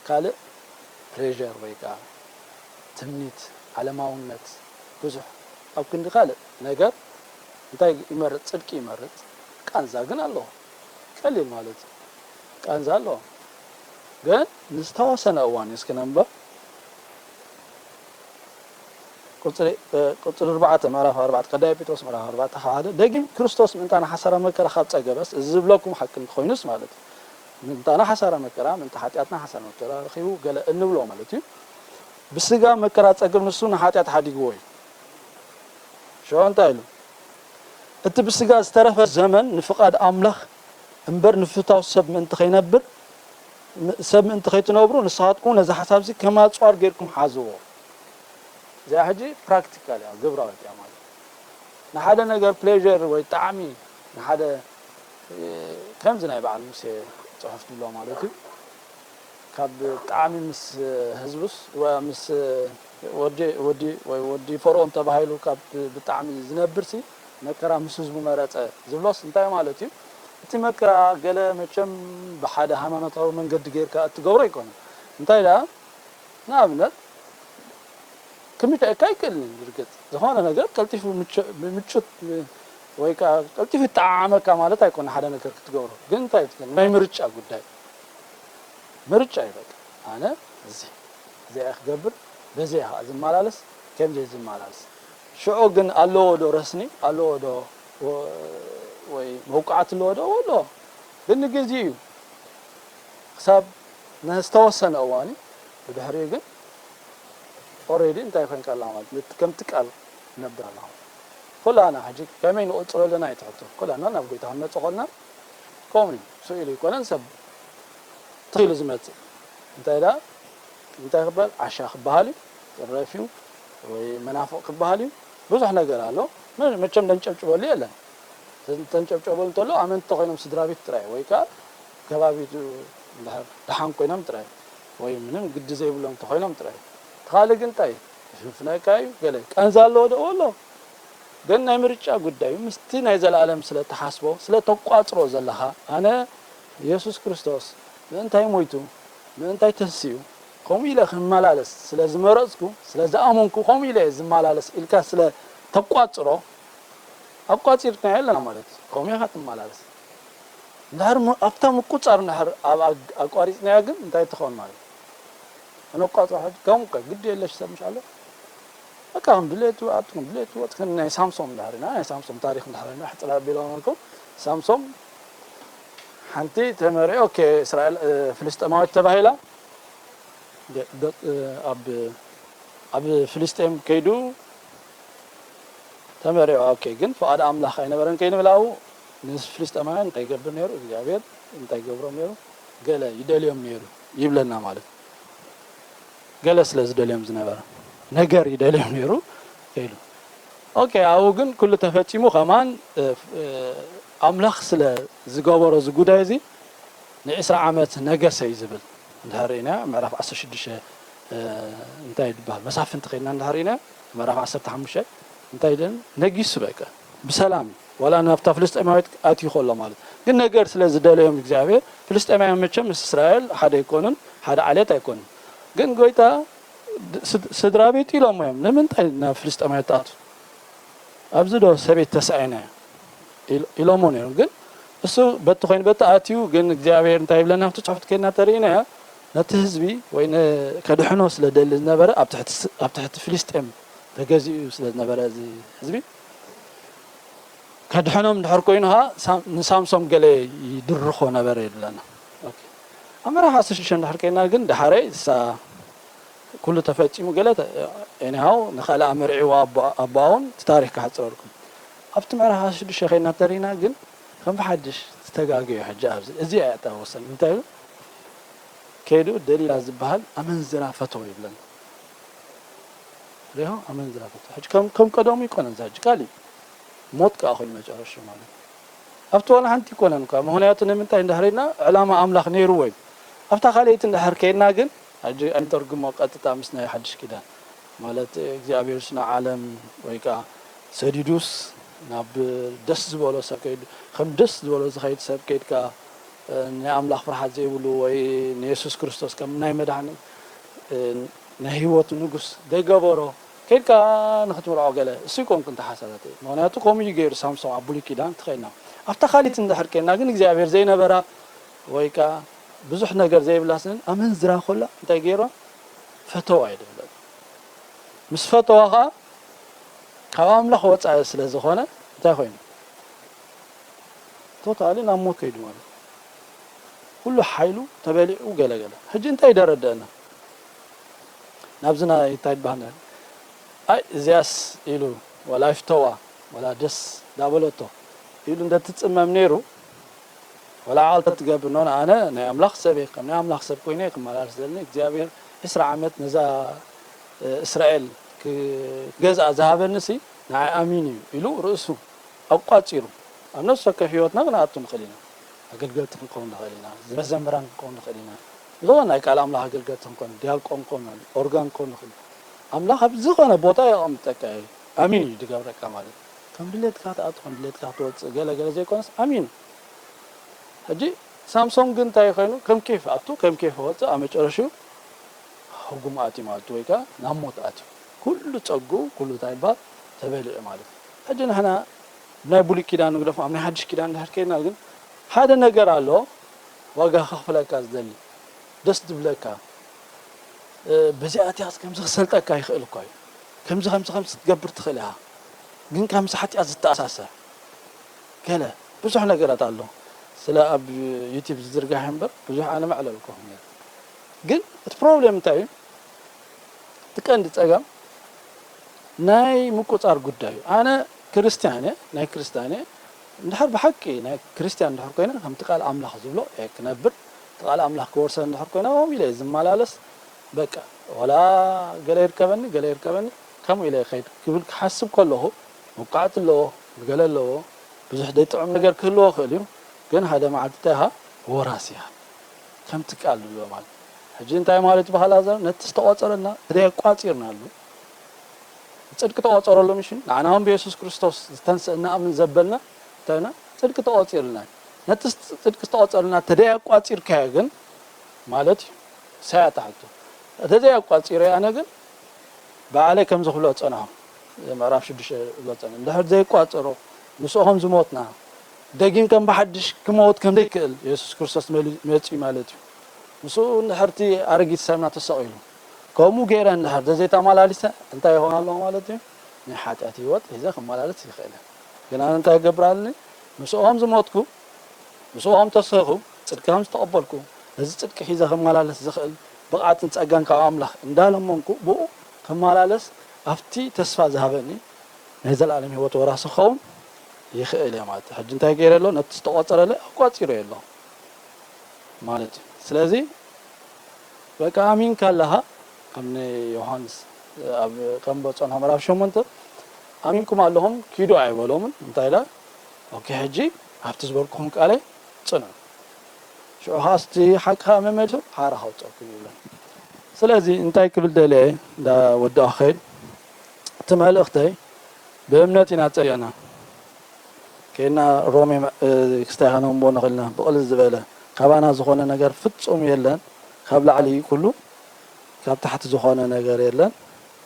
ካልእ ፕሌዠር ወይ ከኣ ትምኒት፣ ዓለማውነት፣ ብዙሕ ኣብ ክንዲ ካልእ ነገር እንታይ ይመርጽ? ጽድቂ ይመርጽ። ቃንዛ ግን ኣለዎ። ቀሊል ማለት እዩ። ቃንዛ ኣለዎ። ግን ንዝተወሰነ እዋን እዩ እስኪ ነንብብ። ቁፅሪ ቁፅሪ ኣርባዕተ ምዕራፍ ኣርባዕተ ቀዳማይ ጴጥሮስ ምዕራፍ ኣርባዕተ ሓደ ደጊም ክርስቶስ ምእንታና ሓሳራ መከራ ካብ ፀገበስ፣ እዚ ዝብለኩም ሓቂ እንተኮይኑስ ማለት እዩ። ምእንታና ሓሳራ መከራ፣ ምእንቲ ሓጢኣትና ሓሳራ መከራ ረኪቡ ገለ እንብሎ ማለት እዩ። ብስጋ መከራ ፀግብ ንሱ ንሓጢኣት ሓዲግዎ እዩ። ሽዑ እንታይ ኢሉ? እቲ ብስጋ ዝተረፈ ዘመን ንፍቓድ ኣምላኽ እምበር ንፍታው ሰብ ምእንቲ ከይነብር ሰብ ምእንቲ ከይትነብሩ ንስኻትኩም ነዚ ሓሳብ እዚ ከም ኣፅዋር ጌርኩም ሓዝዎ። እዚኣ ሕጂ ፕራክቲካል እያ፣ ግብራዊት እያ ማለት እዩ። ንሓደ ነገር ፕሌር ወይ ጣዕሚ ንሓደ ከምዚ ናይ በዓል ሙሴ ፅሑፍ ድሎ ማለት እዩ። ካብ ብጣዕሚ ምስ ህዝቡስ ወ- ምስ ወዲ ወዲ ወይ ወዲ ፈርኦን ተባሂሉ ካብ ብጣዕሚ ዝነብር ሲ መከራ ምስ ህዝቡ መረፀ ዝብሎስ እንታይ ማለት እዩ? እቲ መከራ ገለ መቸም ብሓደ ሃይማኖታዊ መንገዲ ጌርካ እትገብሮ ኣይኮነን። እንታይ ደኣ ንኣብነት ክምቸካ ይክእል እዩ። ብርግፅ ዝኾነ ነገር ቀልጢፉ ምቹ- ምቹት ወይ ከዓ ቀልጢፉ ይጠዓመካ ማለት ኣይኮነ ሓደ ነገር ክትገብሮ። ግን እንታይ ትብል? ናይ ምርጫ ጉዳይ ምርጫ እዩ በቃ። ኣነ እዚ እዚኣ ክገብር በዚኣ ከዓ ዝመላለስ ከምዚ ዝመላለስ ሽዑ ግን ኣለዎ ዶ ረስኒ ኣለዎ ዶ ወ- ወይ መውቃዕቲ ኣለዎ ዶ ኣለዎ ግን ንግዜ እዩ ክሳብ ንዝተወሰነ እዋን እዩ ብድሕሪኡ ግን ኦሬዲ እንታይ ኮይንካ ኣለካ ማለት ነቲ ከምቲ ቃል ነብር ኣለካ ኩላና ሕጂ ከመይ ንቕፅሎ ኣለና ይትሕቶ ኩላና ናብ ጎይታ ክንመፅእ ኮልና ከምኡ እዩ ስኢሉ ይኮነን ሰብ ተኺሉ ዝመፅእ እንታይ ዳ እንታይ ክበሃል ዓሻ ክበሃል እዩ ጥረፍ እዩ ወይ መናፍቕ ክበሃል እዩ ብዙሕ ነገር ኣሎ መቸም ደንጨብጭበሉ የለን ተንጨብጨበሉ እንተሎ ኣመንቲ ኮይኖም ስድራ ቤት ጥራይ ወይ ከዓ ከባቢ ደሓን ኮይኖም ጥራይ ወይ ምንም ግዲ ዘይብሎም እንተኮይኖም ጥራይ እቲ ካልእ ግን እንታይ ይፍንፍነካ እዩ ገለ ቀንዛ ኣለዎ ዶ ኣሎ ግን ናይ ምርጫ ጉዳይ እዩ ምስቲ ናይ ዘለኣለም ስለ ተሓስቦ ስለ ተቋፅሮ ዘለካ ኣነ የሱስ ክርስቶስ ምእንታይ ሞይቱ ምእንታይ ተንስኡ ከምኡ ኢለ ክመላለስ ስለ ዝመረፅኩ ስለ ዝኣመንኩ ከምኡ ኢለ ዝመላለስ ኢልካ ስለ ተቋፅሮ ኣቋፂርና ኣለና ማለት እዩ ከምኡ ኢኻ ትመላለስ እንድሕር ኣብታ ምቁፃር እንድሕር ኣቋሪፅናያ ግን እንታይ ትኸውን ማለት እዩ ነቋፅሮ ሕጂ ከም ግዲ የለሽ ሰብ ምሽ ኣሎ በቃ ከም ድሌቱ ኣቱ ከም ድሌቱ ወጥ ከም ናይ ሳምሶም እንድሕር ኢና ናይ ሳምሶም ታሪክ እንድሕር ኢና ሕፅር ኣቢሎም ኣልኩም ሳምሶም ሓንቲ ተመሪኦ ኦኬ እስራኤል ፍልስጤማዊት ተባሂላ ኣብ ኣብ ፍልስጤም ከይዱ ተመሪኦ ኦኬ ግን ፍቓድ ኣምላኽ ኣይነበረን ከይንብል ኣብኡ ንፍልስጤማውያን እንታይ ይገብር ነይሩ እግዚኣብሔር እንታይ ይገብሮም ነይሩ ገለ ይደልዮም ነይሩ ይብለና ማለት ገለ ስለ ዝደልዮም ዝነበረ ነገር ይደልዮም ነይሩ ኢሉ ኦኬ ኣብኡ ግን ኩሉ ተፈፂሙ ከማን ኣምላኽ ስለ ዝገበሮ እዚ ጉዳይ እዚ ንዒስራ ዓመት ነገሰ እዩ ዝብል እንድሕር ኢና ምዕራፍ ዓሰርተ ሽዱሽተ እንታይ ይበሃል መሳፍንቲ ከይድና እንድሕር ኢና ምዕራፍ ዓሰርተ ሓሙሽተ እንታይ ደን ነጊሱ በቃ ብሰላም እዩ ዋላ ናብታ ፍልስጤማዊት ኣትዩ ከሎ ማለት ግን ነገር ስለ ዝደለዮም እግዚኣብሔር ፍልስጤማውያን መቸም ምስ እስራኤል ሓደ ኣይኮኑን ሓደ ዓሌት ኣይኮኑን ግን ጎይታ ስድራ ቤት ኢሎም እዮም ንምንታይ ናብ ፍልስጤማዊት ትኣቱ ኣብዚ ዶ ሰበይት ተሳኢና ኢሎሞ ነይሩ ግን እሱ በቲ ኮይኑ በቲ ኣትዩ ግን እግዚኣብሔር እንታይ ይብለና ኣብቲ ፅሑፍቲ ከድና ተርእና ነቲ ህዝቢ ወይ ከድሕኖ ስለ ደሊ ዝነበረ ኣብ ትሕቲ ፍልስጤም ተገዚኡ ስለ ዝነበረ እዚ ህዝቢ ከድሕኖም እንድሕር ኮይኑ ኸዓ ንሳምሶም ገለ ይድርኾ ነበረ ይብለና ኣብ ምዕራፍ ዓሰርተ ሽዱሽተ እንድሕር ከይና ግን ደሓረይ እሳ ኩሉ ተፈፂሙ ገለ anyhow ንኻልእ ኣመርዒዎ ኣቦኣውን እቲ ታሪክ ክሕፅረልኩም ኣብቲ ምዕራፍ ዓሰርተ ሽዱሽተ ከይና ተሪና ግን ከም ብሓድሽ ዝተጋገዩ ሕጂ ኣብዚ እዚ እያ እታ ወሰን እንታይ ኢሉ ከይዱ ደሊላ ዝበሃል ኣመንዝራ ፈተወ ይብለና ሪሆ ኣመንዝራ ፈተወ ሕጂ ከም ከም ቀደሙ ይኮነን ዛ ሕጂ ካሊእ ሞት ከዓ ኮይኑ መጨረሹ ማለት ኣብቲ ዋላ ሓንቲ ይኮነን እኳ ምክንያቱ ንምንታይ እንዳሕሪና ዕላማ ኣምላኽ ነይርዎ እዩ ኣብታ ካልኣይቲ እንዳሕር ከይድና ግን ሕጂ ኣይንተርጉሞ ቀጥታ ምስ ናይ ሓድሽ ኪዳን ማለት እግዚኣብሔር ስነ ዓለም ወይ ከዓ ሰዲዱስ ናብ ደስ ዝበሎ ሰብ ከይዱ ከም ደስ ዝበሎ ዝኸይድ ሰብ ከይድካ ናይ ኣምላኽ ፍርሓት ዘይብሉ ወይ ንየሱስ ክርስቶስ ከም ናይ መድሓኒ ናይ ህይወቱ ንጉስ ዘይገበሮ ከይድካ ንክትምርዖ ገለ እሱ ይኮንኩ እንተ ሓሳባተይ ምክንያቱ ከምኡ እዩ ገይሩ ሳምሶም ኣብ ብሉይ ኪዳን ትኸይድና ኣብታ ካሊት እንድሕር ከይድና ግን እግዚኣብሔር ዘይነበራ ወይ ከዓ ብዙሕ ነገር ዘይብላ ስን ኣመንዝራ ኮላ እንታይ ገይርዋ? ፈተዋ እዩ ዝብለና። ምስ ፈተዋ ኸዓ ካብ ኣምላኽ ወፃኢ ስለ ዝኾነ እንታይ ኮይኑ? ቶታሊ ናብ ሞት ከይዱ ማለት እዩ። ኩሉ ሓይሉ ተበሊዑ ገለገለ። ሕጂ እንታይ ደረደአና? ናብዚ ናይ እንታይ ይበሃል? ኣይ እዚያስ ኢሉ ወላ ይፍተዋ ወላ ደስ ዳበለቶ ኢሉ እንደትፅመም ነይሩ። ወላ ዓልተ ትገብር ኖን ኣነ ናይ ኣምላኽ ሰብ እየ፣ ከም ናይ ኣምላኽ ሰብ ኮይነ ክመላለስ ዘለኒ እግዚኣብሔር ዕስራ ዓመት ነዛ እስራኤል ክገዝኣ ዝሃበኒ ሲ ንዓይ ኣሚን እዩ ኢሉ ርእሱ ኣቋጺሩ። ኣብ ነፍሲ ወከፍ ህይወትና ክንኣቱ ንኽእል ኢና። ኣገልገልቲ ክንከውን ንኽእል ኢና። መዘምራን ክንከውን ንኽእል ኢና። ዝኾነ ናይ ቃል ኣምላኽ ኣገልገልቲ ክንኮን፣ ዲያቆን ክንኮን፣ ኦርጋን ክንኮን ንኽእል ኢና። ኣምላኽ ኣብ ዝኾነ ቦታ የቐምጠካ እዩ። ኣሚን እዩ ዝገብረካ ማለት እዩ። ከም ድሌትካ ትኣቱ፣ ከም ድሌትካ ክትወፅእ፣ ገለ ገለ ዘይኮነስ ኣሚን። ሕጂ ሳምሶን ግን እንታይ ኮይኑ ከም ኬፍ ኣቱ፣ ከም ኬፍ ወፅእ፣ ኣብ መጨረሽኡ ህጉም ኣትዩ ማለት ወይ ከዓ ናብ ሞት ኣትዩ። ኩሉ ፀጉኡ፣ ኩሉ እንታይ ይበሃል ተበሊዑ ማለት እዩ። ሕጂ ንሕና ናይ ብሉይ ኪዳን ንግደፎ፣ ኣብ ናይ ሓድሽ ኪዳን እንድሕር ከይድና ግን ሓደ ነገር ኣሎ ዋጋ ከኽፍለካ ዝደሊ፣ ደስ ዝብለካ፣ እ፣ በዚኣ ኣትያስ ከምዚ ክሰልጠካ ይኽእል እኳ እዩ። ከምዚ፣ ከምዚ፣ ከምዚ ክትገብር ትኽእል ኢኻ። ግን ካብ ምስ ሓጢኣት ዝተኣሳሰር ገለ ብዙሕ ነገራት ኣሎ። ስለ ኣብ ዩቲብ ዝዝርጋሕ እምበር ብዙሕ ኣነ መዕለልኩኹም ነይረ። ግን እቲ ፕሮብሌም እንታይ እዩ? እቲ ቀንዲ ጸገም ናይ ምቁጻር ጉዳይ እዩ። ኣነ ክርስትያን እየ፣ ናይ ክርስትያን እየ። እንድሕር ብሓቂ ናይ ክርስትያን እንድሕር ኮይነ፣ ከምቲ ቃል ኣምላኽ ዝብሎ እየ ክነብር፣ እቲ ቃል ኣምላኽ ክወርሰ እንድሕር ኮይነ፣ ከምኡ ኢለ እየ ዝመላለስ። በቃ፣ ወላ ገለ ይርከበኒ፣ ገለ ይርከበኒ፣ ከምኡ ኢለ ይኸይድ ክብል ክሓስብ ከለኹ፣ መውቃዕቲ ኣለዎ፣ ገለ ኣለዎ፣ ብዙሕ ዘይጥዕም ነገር ክህልዎ ይኽእል እዩ። ግን ሓደ መዓልቲ እንታይ ኢኻ? ወራሲ ኢኻ። ከምቲ ቃል ዝብሎ ማለት። ሕጂ እንታይ ማለት እዩ? ብኻልእ ኣዛረባ፣ ነቲ ዝተቖጸረልና፣ እቲ ደይ ኣቋጺርናሉ፣ ጽድቂ ተቖጸረሉ፣ ምሽ ንዓና እውን ብየሱስ ክርስቶስ ዝተንስእ እንኣምን ዘበልና፣ እንታይ ኢልና? ጽድቂ ተቖጺርልና። ነቲ ጽድቂ ዝተቖጸረልና፣ እቲ ደይ ኣቋጺርካዮ ግን፣ ማለት እዩ፣ ሳያታ ሕቶ። እቲ ደይ ኣቋጺረ ኣነ ግን፣ ባዕለይ ከምዚ ክብሎ ጸናኹ፣ ምዕራፍ ሽዱሽተ ዝብሎ ጸናኹ። እንድሕር ዘይቋጸሮ፣ ምስኡ ከም ዝሞትና፣ ደጊም ከም ብሓድሽ ክመውት ከም ዘይክእል የሱስ ክርስቶስ መሊ-፣ መጺኡ ማለት እዩ። ምስኡ እንድሕር እቲ ኣረጊት ሰብና ተሰቒሉ፣ ከምኡ ገይረ እንድሕር ዘዘይተመላሊሰ፣ እንታይ ይኸውን ኣለኹ ማለት እዩ? ናይ ሓጢኣት ህይወት ሒዘ ክመላለስ ይኽእል እየ። ግን ኣነ እንታይ ክገብር ኣለኒ? ምስኡ ከም ዝሞትኩ፣ ምስኡ ከም ተሰኹ፣ ጽድቂ ከም ዝተቐበልኩ፣ ነዚ ጽድቂ ሒዘ ክመላለስ ዝኽእል ብቕዓትን ጸጋን ካብ ኣምላኽ እንዳለመንኩ፣ ብኡ ክመላለስ፣ ኣብቲ ተስፋ ዝሃበኒ ናይ ዘለኣለም ህይወት ወራሲ ክኸውን ይኽእል እየ ማለት እዩ። ሕጂ እንታይ ገይረ ኣሎ? ነቲ ዝተቖጸረለይ ኣቋጺረ ኣሎ ማለት እዩ። ስለዚ በቃ ኣሚንካ ኣለኻ፣ ከም ናይ ዮሃንስ ኣብ ከም በጾ ምዕራፍ ሸሞንተ ኣሚንኩም ኣለኹም ኪዱ ኣይበሎምን። እንታይ ኢላ? ኦኬ፣ ሕጂ ኣብቲ ዝበልኩኹም ቃለይ ጽንዑ። ሽዑ ኸዓ እቲ ሓቂ ኸዓ መመሊሱ ሓራ ከውፀኩም ይብለን። ስለዚ እንታይ ክብል ደልየ እንዳ ወዳእኹ ኸይድ፣ እቲ መልእኽተይ ብእምነት ኢና ጸዲቕና። ከይድና ሮሜ መ-፣ እ፣ ክስታይ ኸነንብቦ ንኽእል ኢና። ብቕልል ዝበለ፣ ካባና ዝኾነ ነገር ፍጹም የለን፣ ካብ ላዕሊ እዩ ኩሉ፣ ካብ ታሕቲ ዝኾነ ነገር የለን።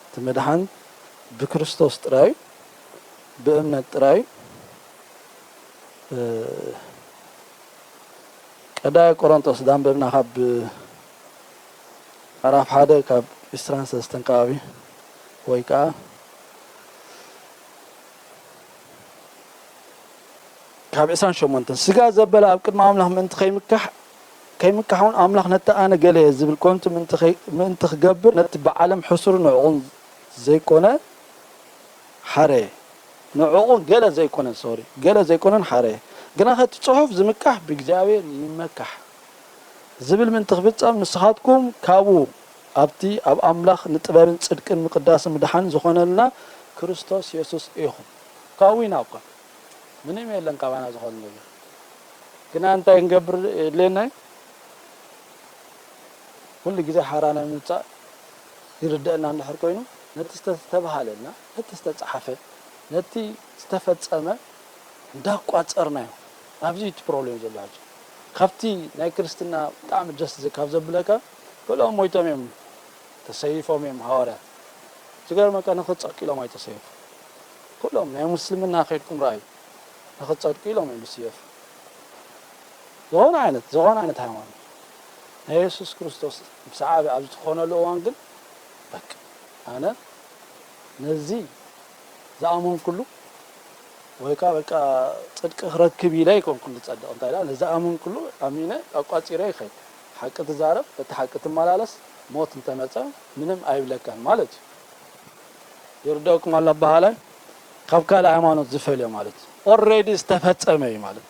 እቲ ምድሓን ብክርስቶስ ጥራይ እዩ፣ ብእምነት ጥራይ እዩ። እ፣ ቀዳማይ ቆሮንቶስ ዳንበብና ካብ ምዕራፍ ሓደ ካብ ዕስራን ሰለስተን ከባቢ ወይ ከዓ ካብ ዕስራን ሸሞንተን፣ ስጋ ዘበለ ኣብ ቅድሚ ኣምላኽ ምእንቲ ከይምካሕ፣ ከይምካሕ እውን ኣምላኽ ነቲ ኣነ ገለ እየ ዝብል ኮንቱ ምእንቲ ከይ-፣ ምእንቲ ክገብር ነቲ ብዓለም ሕሱር ንዕቑን ዘይኮነ ሓረየ። ንዕቑን ገለ ዘይኮነ፣ ሶሪ፣ ገለ ዘይኮነን ሓረየ። ግናኸ እቲ ጽሑፍ ዝምካሕ ብእግዚኣብሔር ይመካሕ ዝብል ምእንቲ ክፍጸም ንስኻትኩም ካብኡ ኣብቲ ኣብ ኣምላኽ ንጥበብን ጽድቅን ምቕዳስን ምድሓን ዝኾነልና ክርስቶስ የሱስ ኢኹም። ካብኡ ኢና እኳ። ምንም የለን ካባና ዝኾነ ነገር። ግና እንታይ ክንገብር የድልየና እዩ? ኩሉ ግዜ ሓራ ናይ ምውጻእ ይርደአና እንድሕር ኮይኑ፣ ነቲ ዝተተባሃለልና፣ ነቲ ዝተጻሓፈ፣ ነቲ ዝተፈጸመ እንዳቋጸርናዮ። ኣብዚ እዩ እቲ ፕሮብሌም ዘሎ ሕጂ። ካብቲ ናይ ክርስትና ብጣዕሚ ደስ ዝ-፣ ካብ ዘብለካ፣ ገለኦም ሞይቶም እዮም፣ ተሰይፎም እዮም ሃዋርያት። ዝገርመካ ንኽጸድቁ ኢሎም ኣይተሰየፉ። ኩሎም ናይ ሙስልምና ከይድኩም ረኣዩ። ንኽጸድቁ ኢሎም እዮም ዝስየፉ። ዝኾነ ዓይነት፣ ዝኾነ ዓይነት ሃይማኖት። ናይ የሱስ ክርስቶስ ሰዓቢ ኣብ ዝኾነሉ እዋን ግን በቃ ኣነ ነዚ ዝኣመንኩሉ ወይ ከዓ በቃ ጽድቂ ክረክብ ኢለ ኣይኮንኩን ዝጸድቕ እንታይ ደኣ ነዚ ኣመንኩሉ ኣሚነ ኣቋጺረ ይኸይድ ሓቂ ትዛረብ በቲ ሓቂ ትመላለስ ሞት እንተመጸ ምንም ኣይብለካን ማለት እዩ ይርደኩም ኣሎ ኣባሃላይ ካብ ካልእ ሃይማኖት ዝፈልዮ ማለት እዩ already ዝተፈጸመ እዩ ማለት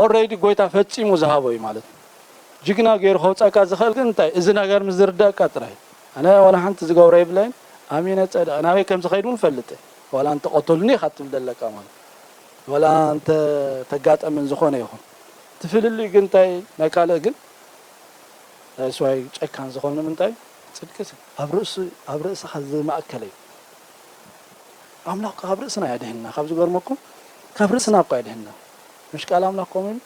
already ጎይታ ፈጺሙ ዝሃቦ እዩ ማለት ጅግና ገይሩ ከውፀካ ዝኽእል ግን እንታይ እዚ ነገር ምስ ዝርደእካ ጥራይ ኣነ ዋላ ሓንቲ ዝገብሮ የብለይን ኣሚነ ፀድቐ ናበይ ከም ዝኸይድ እውን ፈልጥ ዋላ እንተ ቀተሉኒ ኢኻ ትብል ዘለካ ማለት ዋላ እንተ ተጋጠምን ዝኾነ ይኹን እቲ ፍልልይ ግን እንታይ ናይ ካልእ ግን ስዋይ ጨካን ዝኾነ ንምንታይ ጽድቂ ኣብ ርእሱ ኣብ ርእስኻ ዝማእከለ እዩ ኣምላኽ ካብ ርእስና ያድህንና ካብ ዝገርመኩም ካብ ርእስና እኳ ያድህንና ምሽ ቃል ኣምላኽ ከምኡ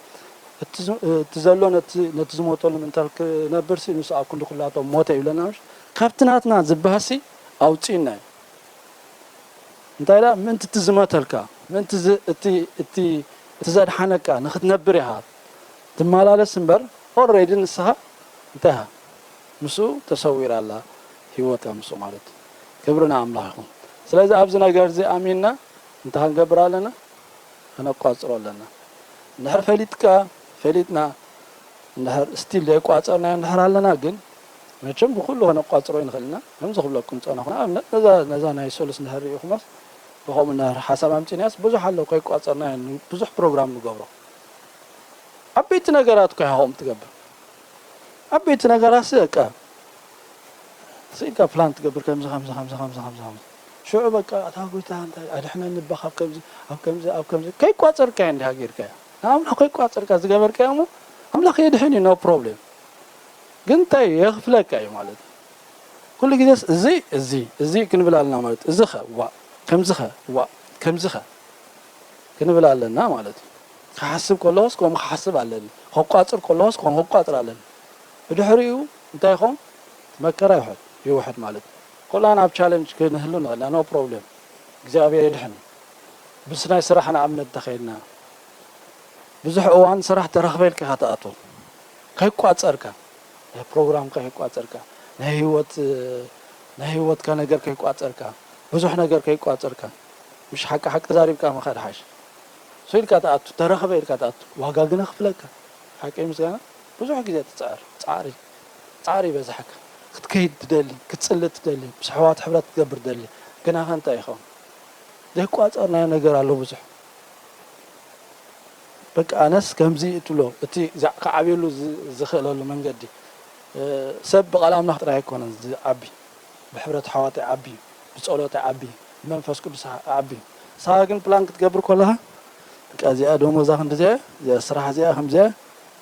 እቲ ዘሎ ነቲ ዝሞተሉ ምንታል ክነብር ሲ ንሱ ኣብ ክንዲ ኩላቶም ሞተ ይብለና ምሽ ካብቲ ናትና ዝበሃሲ ኣውፅእና እዩ እንታይ ዳ ምእንቲ እቲ ዝመተልካ ምእንቲ እቲ ዘድሓነካ ንክትነብር ኢኻ ትመላለስ እምበር ኦረዲ ንስኻ እንታይ ኢኻ ምስኡ ተሰዊራ ኣላ ህይወትካ ምስኡ ማለት እዩ ክብሪ ንኣምላኽ ይኹን ስለዚ ኣብዚ ነገር እዚ ኣሚንና እንታይ ክንገብር ኣለና ከነቋፅሮ ኣለና እንድሕር ፈሊጥካ ፈሊጥና እንድሕር ስቲል ዘይቋፀርናዮ እንድሕር ኣለና ግን መቸም ብኩሉ ከነቋፅሮ ይንኽእል ኢና ከምዚ ክብለኩም ፀነኹ ንኣብነት ነዛ ናይ ሰሉስ እንድሕር ርኢኹማስ ብኸምኡ እንድሕር ሓሳብ ኣምፂናያስ ብዙሕ ኣሎ ከይቋፀርናዮ ብዙሕ ፕሮግራም ንገብሮ ዓበይቲ ነገራት እኮ ኢኻ ከምኡ ትገብር ዓበይቲ ነገራት ሲ በቃ ስኢልካ ፕላን ትገብር ከምዚ ከምዚ ከምዚ ከምዚ ከምዚ ከምዚ ሽዑ በቃ ኣታ ጎይታ እንታይ ኣድሕነኒ እባ ካብ ከምዚ ኣብ ከምዚ ኣብ ከምዚ ከይቋፀርካዮ እንዲኻ ጌርካዮ ንኣምላኽ ከይቋፀርካ ዝገበርካዮ እሞ ኣምላኽ የድሕን እዩ no problem ግን እንታይ የኽፍለካ እዩ ማለት እዩ ኩሉ ግዜስ እዚ እዚ እዚ ክንብል ኣለና ማለት እዚ ኸ ዋ ከምዚ ኸ ዋ ከምዚ ኸ ክንብል ኣለና ማለት እዩ ክሓስብ ከለኹስ ከምኡ ክሓስብ ኣለኒ ከቋፅር ከለኹስ ከምኡ ክቋፅር ኣለኒ ብድሕሪኡ እንታይ ይኸውን መከራ ይውሕድ ይውሕድ ማለት እዩ ኩላና ኣብ ቻለንጅ ክንህሉ ንኽእልና no problem እግዚኣብሔር የድሕን ምስ ናይ ስራሕ ንኣብነት እንተኸይድና ብዙሕ እዋን ስራሕ ተረኽበ ኢልካ ኢኻ ትኣትዎ ከይቋፀርካ ናይ ፕሮግራምካ ከይቋፀርካ ናይ ህይወት ናይ ህይወትካ ነገር ከይቋፀርካ ብዙሕ ነገር ከይቋፀርካ ምሽ ሓቂ ሓቂ ዛሪብካ ምኻድ ሓሽ ሶ ኢልካ ትኣቱ ተረኽበ ኢልካ ትኣቱ ዋጋ ግነ ክፍለካ ሓቂ ምስጋና ብዙሕ ግዜ ትፅዕር ፃዕሪ ፃዕሪ ይበዝሓካ ክትከይድ ትደሊ ክትፅሊ ትደሊ ምስ ኣሕዋት ሕብረት ክትገብር ትደሊ ግናኸ እንታይ ይኸውን ዘይቋፀርናዮ ነገር ኣሎ ብዙሕ በቃ ኣነስ ከምዚ ትብሎ እቲ ክዓብየሉ ዝኽእለሉ መንገዲ ሰብ ብቃል ኣምላኽ ጥራይ ኣይኮነን ዝዓቢ ብሕብረት ኣሕዋት ይዓቢ ብፀሎት ይዓቢ ብመንፈስ ቅዱስ ይዓቢ ንስኻ ግን ፕላን ክትገብር ከለኻ በቃ እዚኣ ደሞዛ ክንዲዚኣ እዚኣ ስራሕ እዚኣ ከምዚኣ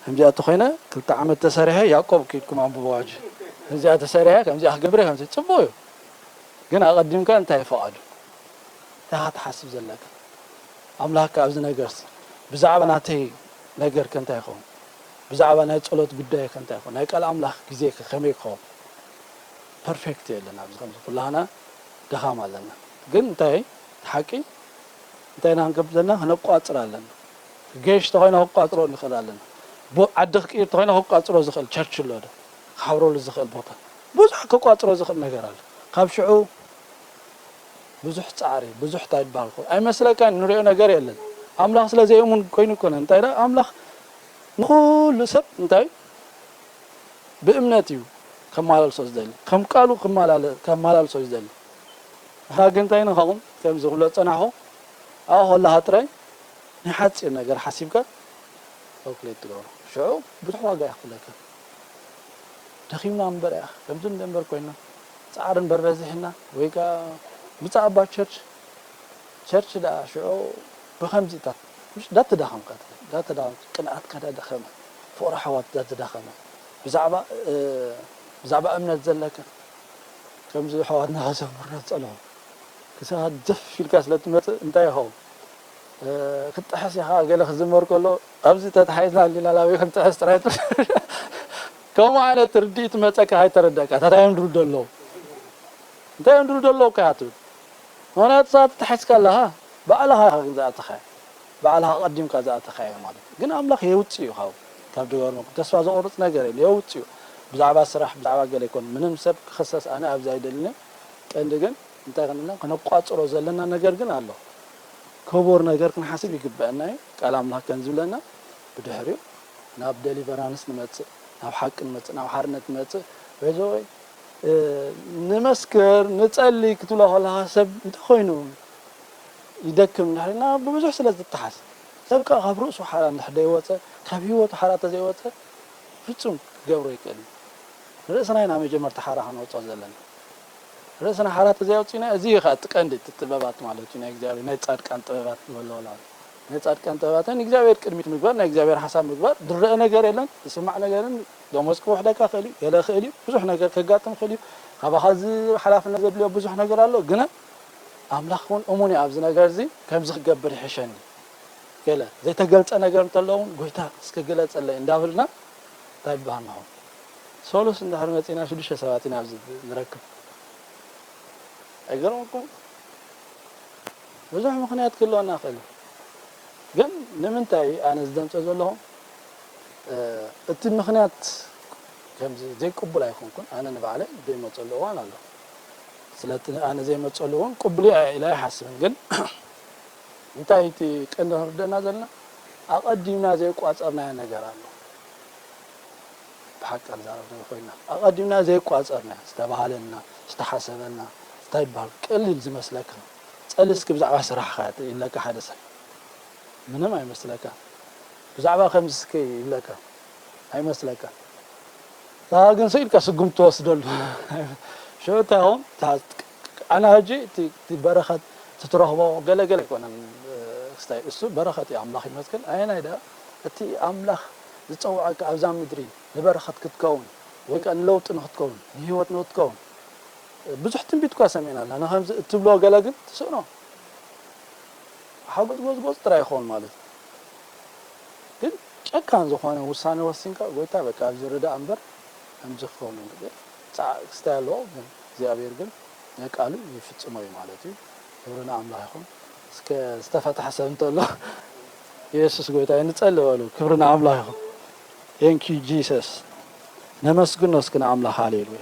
ከምዚኣ ተኾይነ ክልተ ዓመት ተሰሪሐ ያዕቆብ ከይድኩም ኣንብቦ ሕጂ ከምዚኣ ተሰሪሐ ከምዚኣ ክገብር ከምዚ ፅቡቅ እዩ ግን ኣቐዲምካ እንታይ ፈቓዱ እንታይ ኢኻ ትሓስብ ዘለካ ኣምላኽካ ኣብዚ ነገርሲ ብዛዕባ ናተይ ነገር ከ እንታይ ይኸውን ብዛዕባ ናይ ጸሎት ጉዳይ ከ እንታይ ይኸውን ናይ ቃል ኣምላኽ ግዜ ከ ከመይ ክኸውን ፐርፌክት የለን ኣብዚ ከምዚ ኩላህና ድኻም ኣለና ግን እንታይ ሓቂ እንታይ ኢና ክንገብር ዘለና ክነቋጽር ኣለና ገሽ ተኾይና ክቋጽሮ ንኽእል ኣለና ዓዲ ክቅይር ተኾይና ክቋጽሮ ዝኽእል ቸርች ኣሎ ዶ ክሓብረሉ ዝኽእል ቦታ ብዙሕ ክቋጽሮ ዝኽእል ነገር ኣሎ ካብ ሽዑ ብዙሕ ጻዕሪ ብዙሕ እንታይ ይበሃል ኮ ኣይመስለካን ንሪኦ ነገር የለን ኣምላኽ ስለ ዘይእሙን ኮይኑ ይኮነ እንታይ ዳ ኣምላኽ ንኹሉ ሰብ እንታይ ብእምነት እዩ ከመላልሶ ዝደሊ ከም ቃሉ ከመላልሶ እዩ ዝደሊ ንሕና ግን እንታይ ንኸውን ከምዚ ክብሎ ዝጸናሕኹ ኣብኡ ከለኻ ጥራይ ናይ ሓጺር ነገር ሓሲብካ ካልኩሌት ትገብሮ ሽዑ ብዙሕ ዋጋ የኽፍለካ ደኺምና እምበር እያ ከምዚ እንደ እምበር ኮይና ፃዕሪ እምበር በዚሕና ወይ ከዓ ብዛዕባ ቸርች ቸርች ደኣ ሽዑ ብከምዚታት ምሽ ዳተዳኸምካ ትብል ዳተዳኸምካ ቅንኣትካ ዳደኸመ ፍቕሪ ኣሕዋት ዳተዳኸመ ብዛዕባ ብዛዕባ እምነት ዘለካ ከምዚ ኣሕዋትና ከዘምሩና ዝፀንሑ ክሳብ ደፍ ኢልካ ስለ ትመፅእ እንታይ ይኸውን ክትጥሕስ ኢኻ ገለ ክዝመር ከሎ ኣብዚ ተታሒዝና ኣሊና ናበይ ክንጥሕስ ጥራይ ከምኡ ዓይነት ርድኢት መፀካ ኣይተረደእካ እንታይ እዮም ድብሉ ደለዉ እንታይ እዮም ድብሉ ደለዉ እካ ትብል ምክንያቱ እዛ ተታሒዝካ ኣለኻ ባዕልኻ ኢኻ ግን ዝኣተኻዮ ባዕልኻ ቀዲምካ ዝኣተኻዮ ማለት ግን ኣምላኽ የውፅእ እዩ ካብ ካብ ድገርመኩም ተስፋ ዘቆርፅ ነገር የለ የውፅእ እዩ ብዛዕባ ስራሕ፣ ብዛዕባ ገለ ኣይኮን። ምንም ሰብ ክኸሰስ ኣነ ኣብዚ ኣይደልን። ቀንዲ ግን እንታይ ክንብሎ፣ ክነቋጽሮ ዘለና ነገር ግን ኣሎ። ክቡር ነገር ክንሓስብ ይግበአና እዩ። ቃል ኣምላኽ ከም ዝብለና፣ ብድሕሪኡ ናብ ደሊቨራንስ ንመጽእ፣ ናብ ሓቂ ንመጽእ፣ ናብ ሓርነት ንመጽእ። በዚ ወይ፣ እ፣ ንመስክር፣ ንጸሊ ክትብሎ ከለኻ ሰብ እንተኾይኑ ይደክም እንድሕር ኢልና ብብዙሕ ስለ ዝተሓዝ፣ ሰብ ከኣ ካብ ርእሱ ሓራ እንድሕር ዘይወጸ፣ ካብ ህይወቱ ሓራ ተዘይወጸ፣ ፍጹም ክገብሮ ኣይክእልን። ርእስና ኢና መጀመርታ ሓራ ከነውጽኦ ዘለና። ርእስና ሓራ ተዘይኣውጺእና፣ እዚ እዩ ከኣ እቲ ቀንዲ፣ እቲ ጥበባት ማለት እዩ ናይ እግዚኣብሔር፣ ናይ ጻድቃን ጥበባት ንበሎ። ናይ ጻድቃን ጥበባት ንእግዚኣብሔር ቅድሚት ምግባር፣ ናይ እግዚኣብሔር ሓሳብ ምግባር፣ ዝረአ ነገር የለን፣ ዝስማዕ ነገርን ደሞዝ ክውሕደካ ክእል እዩ፣ ገለ ክእል እዩ፣ ብዙሕ ነገር ከጋጥም ክእል እዩ። ካባኻ እዚ ሓላፍነት ዘድልዮ ብዙሕ ነገር ኣሎ፣ ግና ኣምላኽ እውን እሙን እዩ ኣብዚ ነገር እዚ፣ ከምዚ ክገብር ይሕሸኒ። ገለ ዘይተገልጸ ነገር እንተሎ እውን፣ ጎይታ እስከ ግለጸለይ እንዳበልና እንታይ ይበሃል ንኸውን? ሶሉስ እንድሕር መጺና ሽዱሽተ ሰባት ኢና ኣብዚ ንረክብ። ኣይገርመኩም? ብዙሕ ምኽንያት ክህልወና ይኽእል እዩ። ግን ንምንታይ ኣነ ዝደምጾ ዘለኹ፣ እ፣ እቲ ምኽንያት ከምዚ ዘይቅቡል ኣይኮንኩን። ኣነ ንባዕለይ ዘይመጸሉ እዋን ኣሎ። ስለቲ ኣነ ዘይመጸሉ እውን ቅቡል እዩ ኢለ ኣይሓስብን። ግን እንታይ እቲ ቀንዲ ክንርደና ዘለና፣ ኣቐዲምና ዘይቋጸርናዮ ነገር ኣሎ። ብሓቂ ክንዛረብ እንተኾይና፣ ኣቐዲምና ዘይቋጸርናዮ፣ ዝተባህለልና፣ ዝተሓሰበልና፣ እንታይ ይበሃል፣ ቀሊል ዝመስለካ፣ ጸሊ እስኪ ብዛዕባ ስራሕካ ይብለካ ሓደ ሰብ። ምንም ኣይመስለካ። ብዛዕባ ከምዚ እስኪ ይብለካ። ኣይመስለካ። ንስኻ ግን ስኢልካ ስጉምቲ ትወስደሉ። ሽዑ እንታይ ይኸውን? እታ ኣነ ሕጂ እቲ፣ እቲ በረኸት እቲ ትረኽቦ ገለ ገለ ኣይኮነን፣ እ፣ ክስታይ። እሱ በረኸት እዩ፣ ኣምላኽ ይመስገን። ኣየናይ ደኣ? እቲ ኣምላኽ ዝጸውዐካ ኣብዛ ምድሪ ንበረኸት ክትከውን፣ ወይ ከኣ ንለውጢ ንክትከውን፣ ንህይወት ንክትከውን። ብዙሕ ትንቢት እኳ ሰሚዕና ኣለና። ንኸምዚ እትብሎ ገለ ግን ትስእኖ። ሓጎጽ ጎጽ ጎጽ ጥራይ ይኸውን ማለት እዩ። ግን ጨካን ዝኾነ ውሳኔ ወሲንካ፣ ጎይታ በቃ ኣብዚ ርዳእ እምበር ከምዚ ክኸውን እንግዲህ ጻዕ ክስታይ ኣለዎ፣ ግን እግዚኣብሔር ግን ናይ ቃሉ ይፍጽሞ እዩ ማለት እዩ። ክብሪ ንኣምላኽ ይኹን። እስከ ዝተፈትሐ ሰብ እንተሎ፣ የሱስ ጎይታ እዩ፣ ንጸሊ በሉ። ክብሪ ንኣምላኽ ይኹን። Thank you Jesus። ነመስግኖ እስኪ ንኣምላኽ። ሃሌሉያ።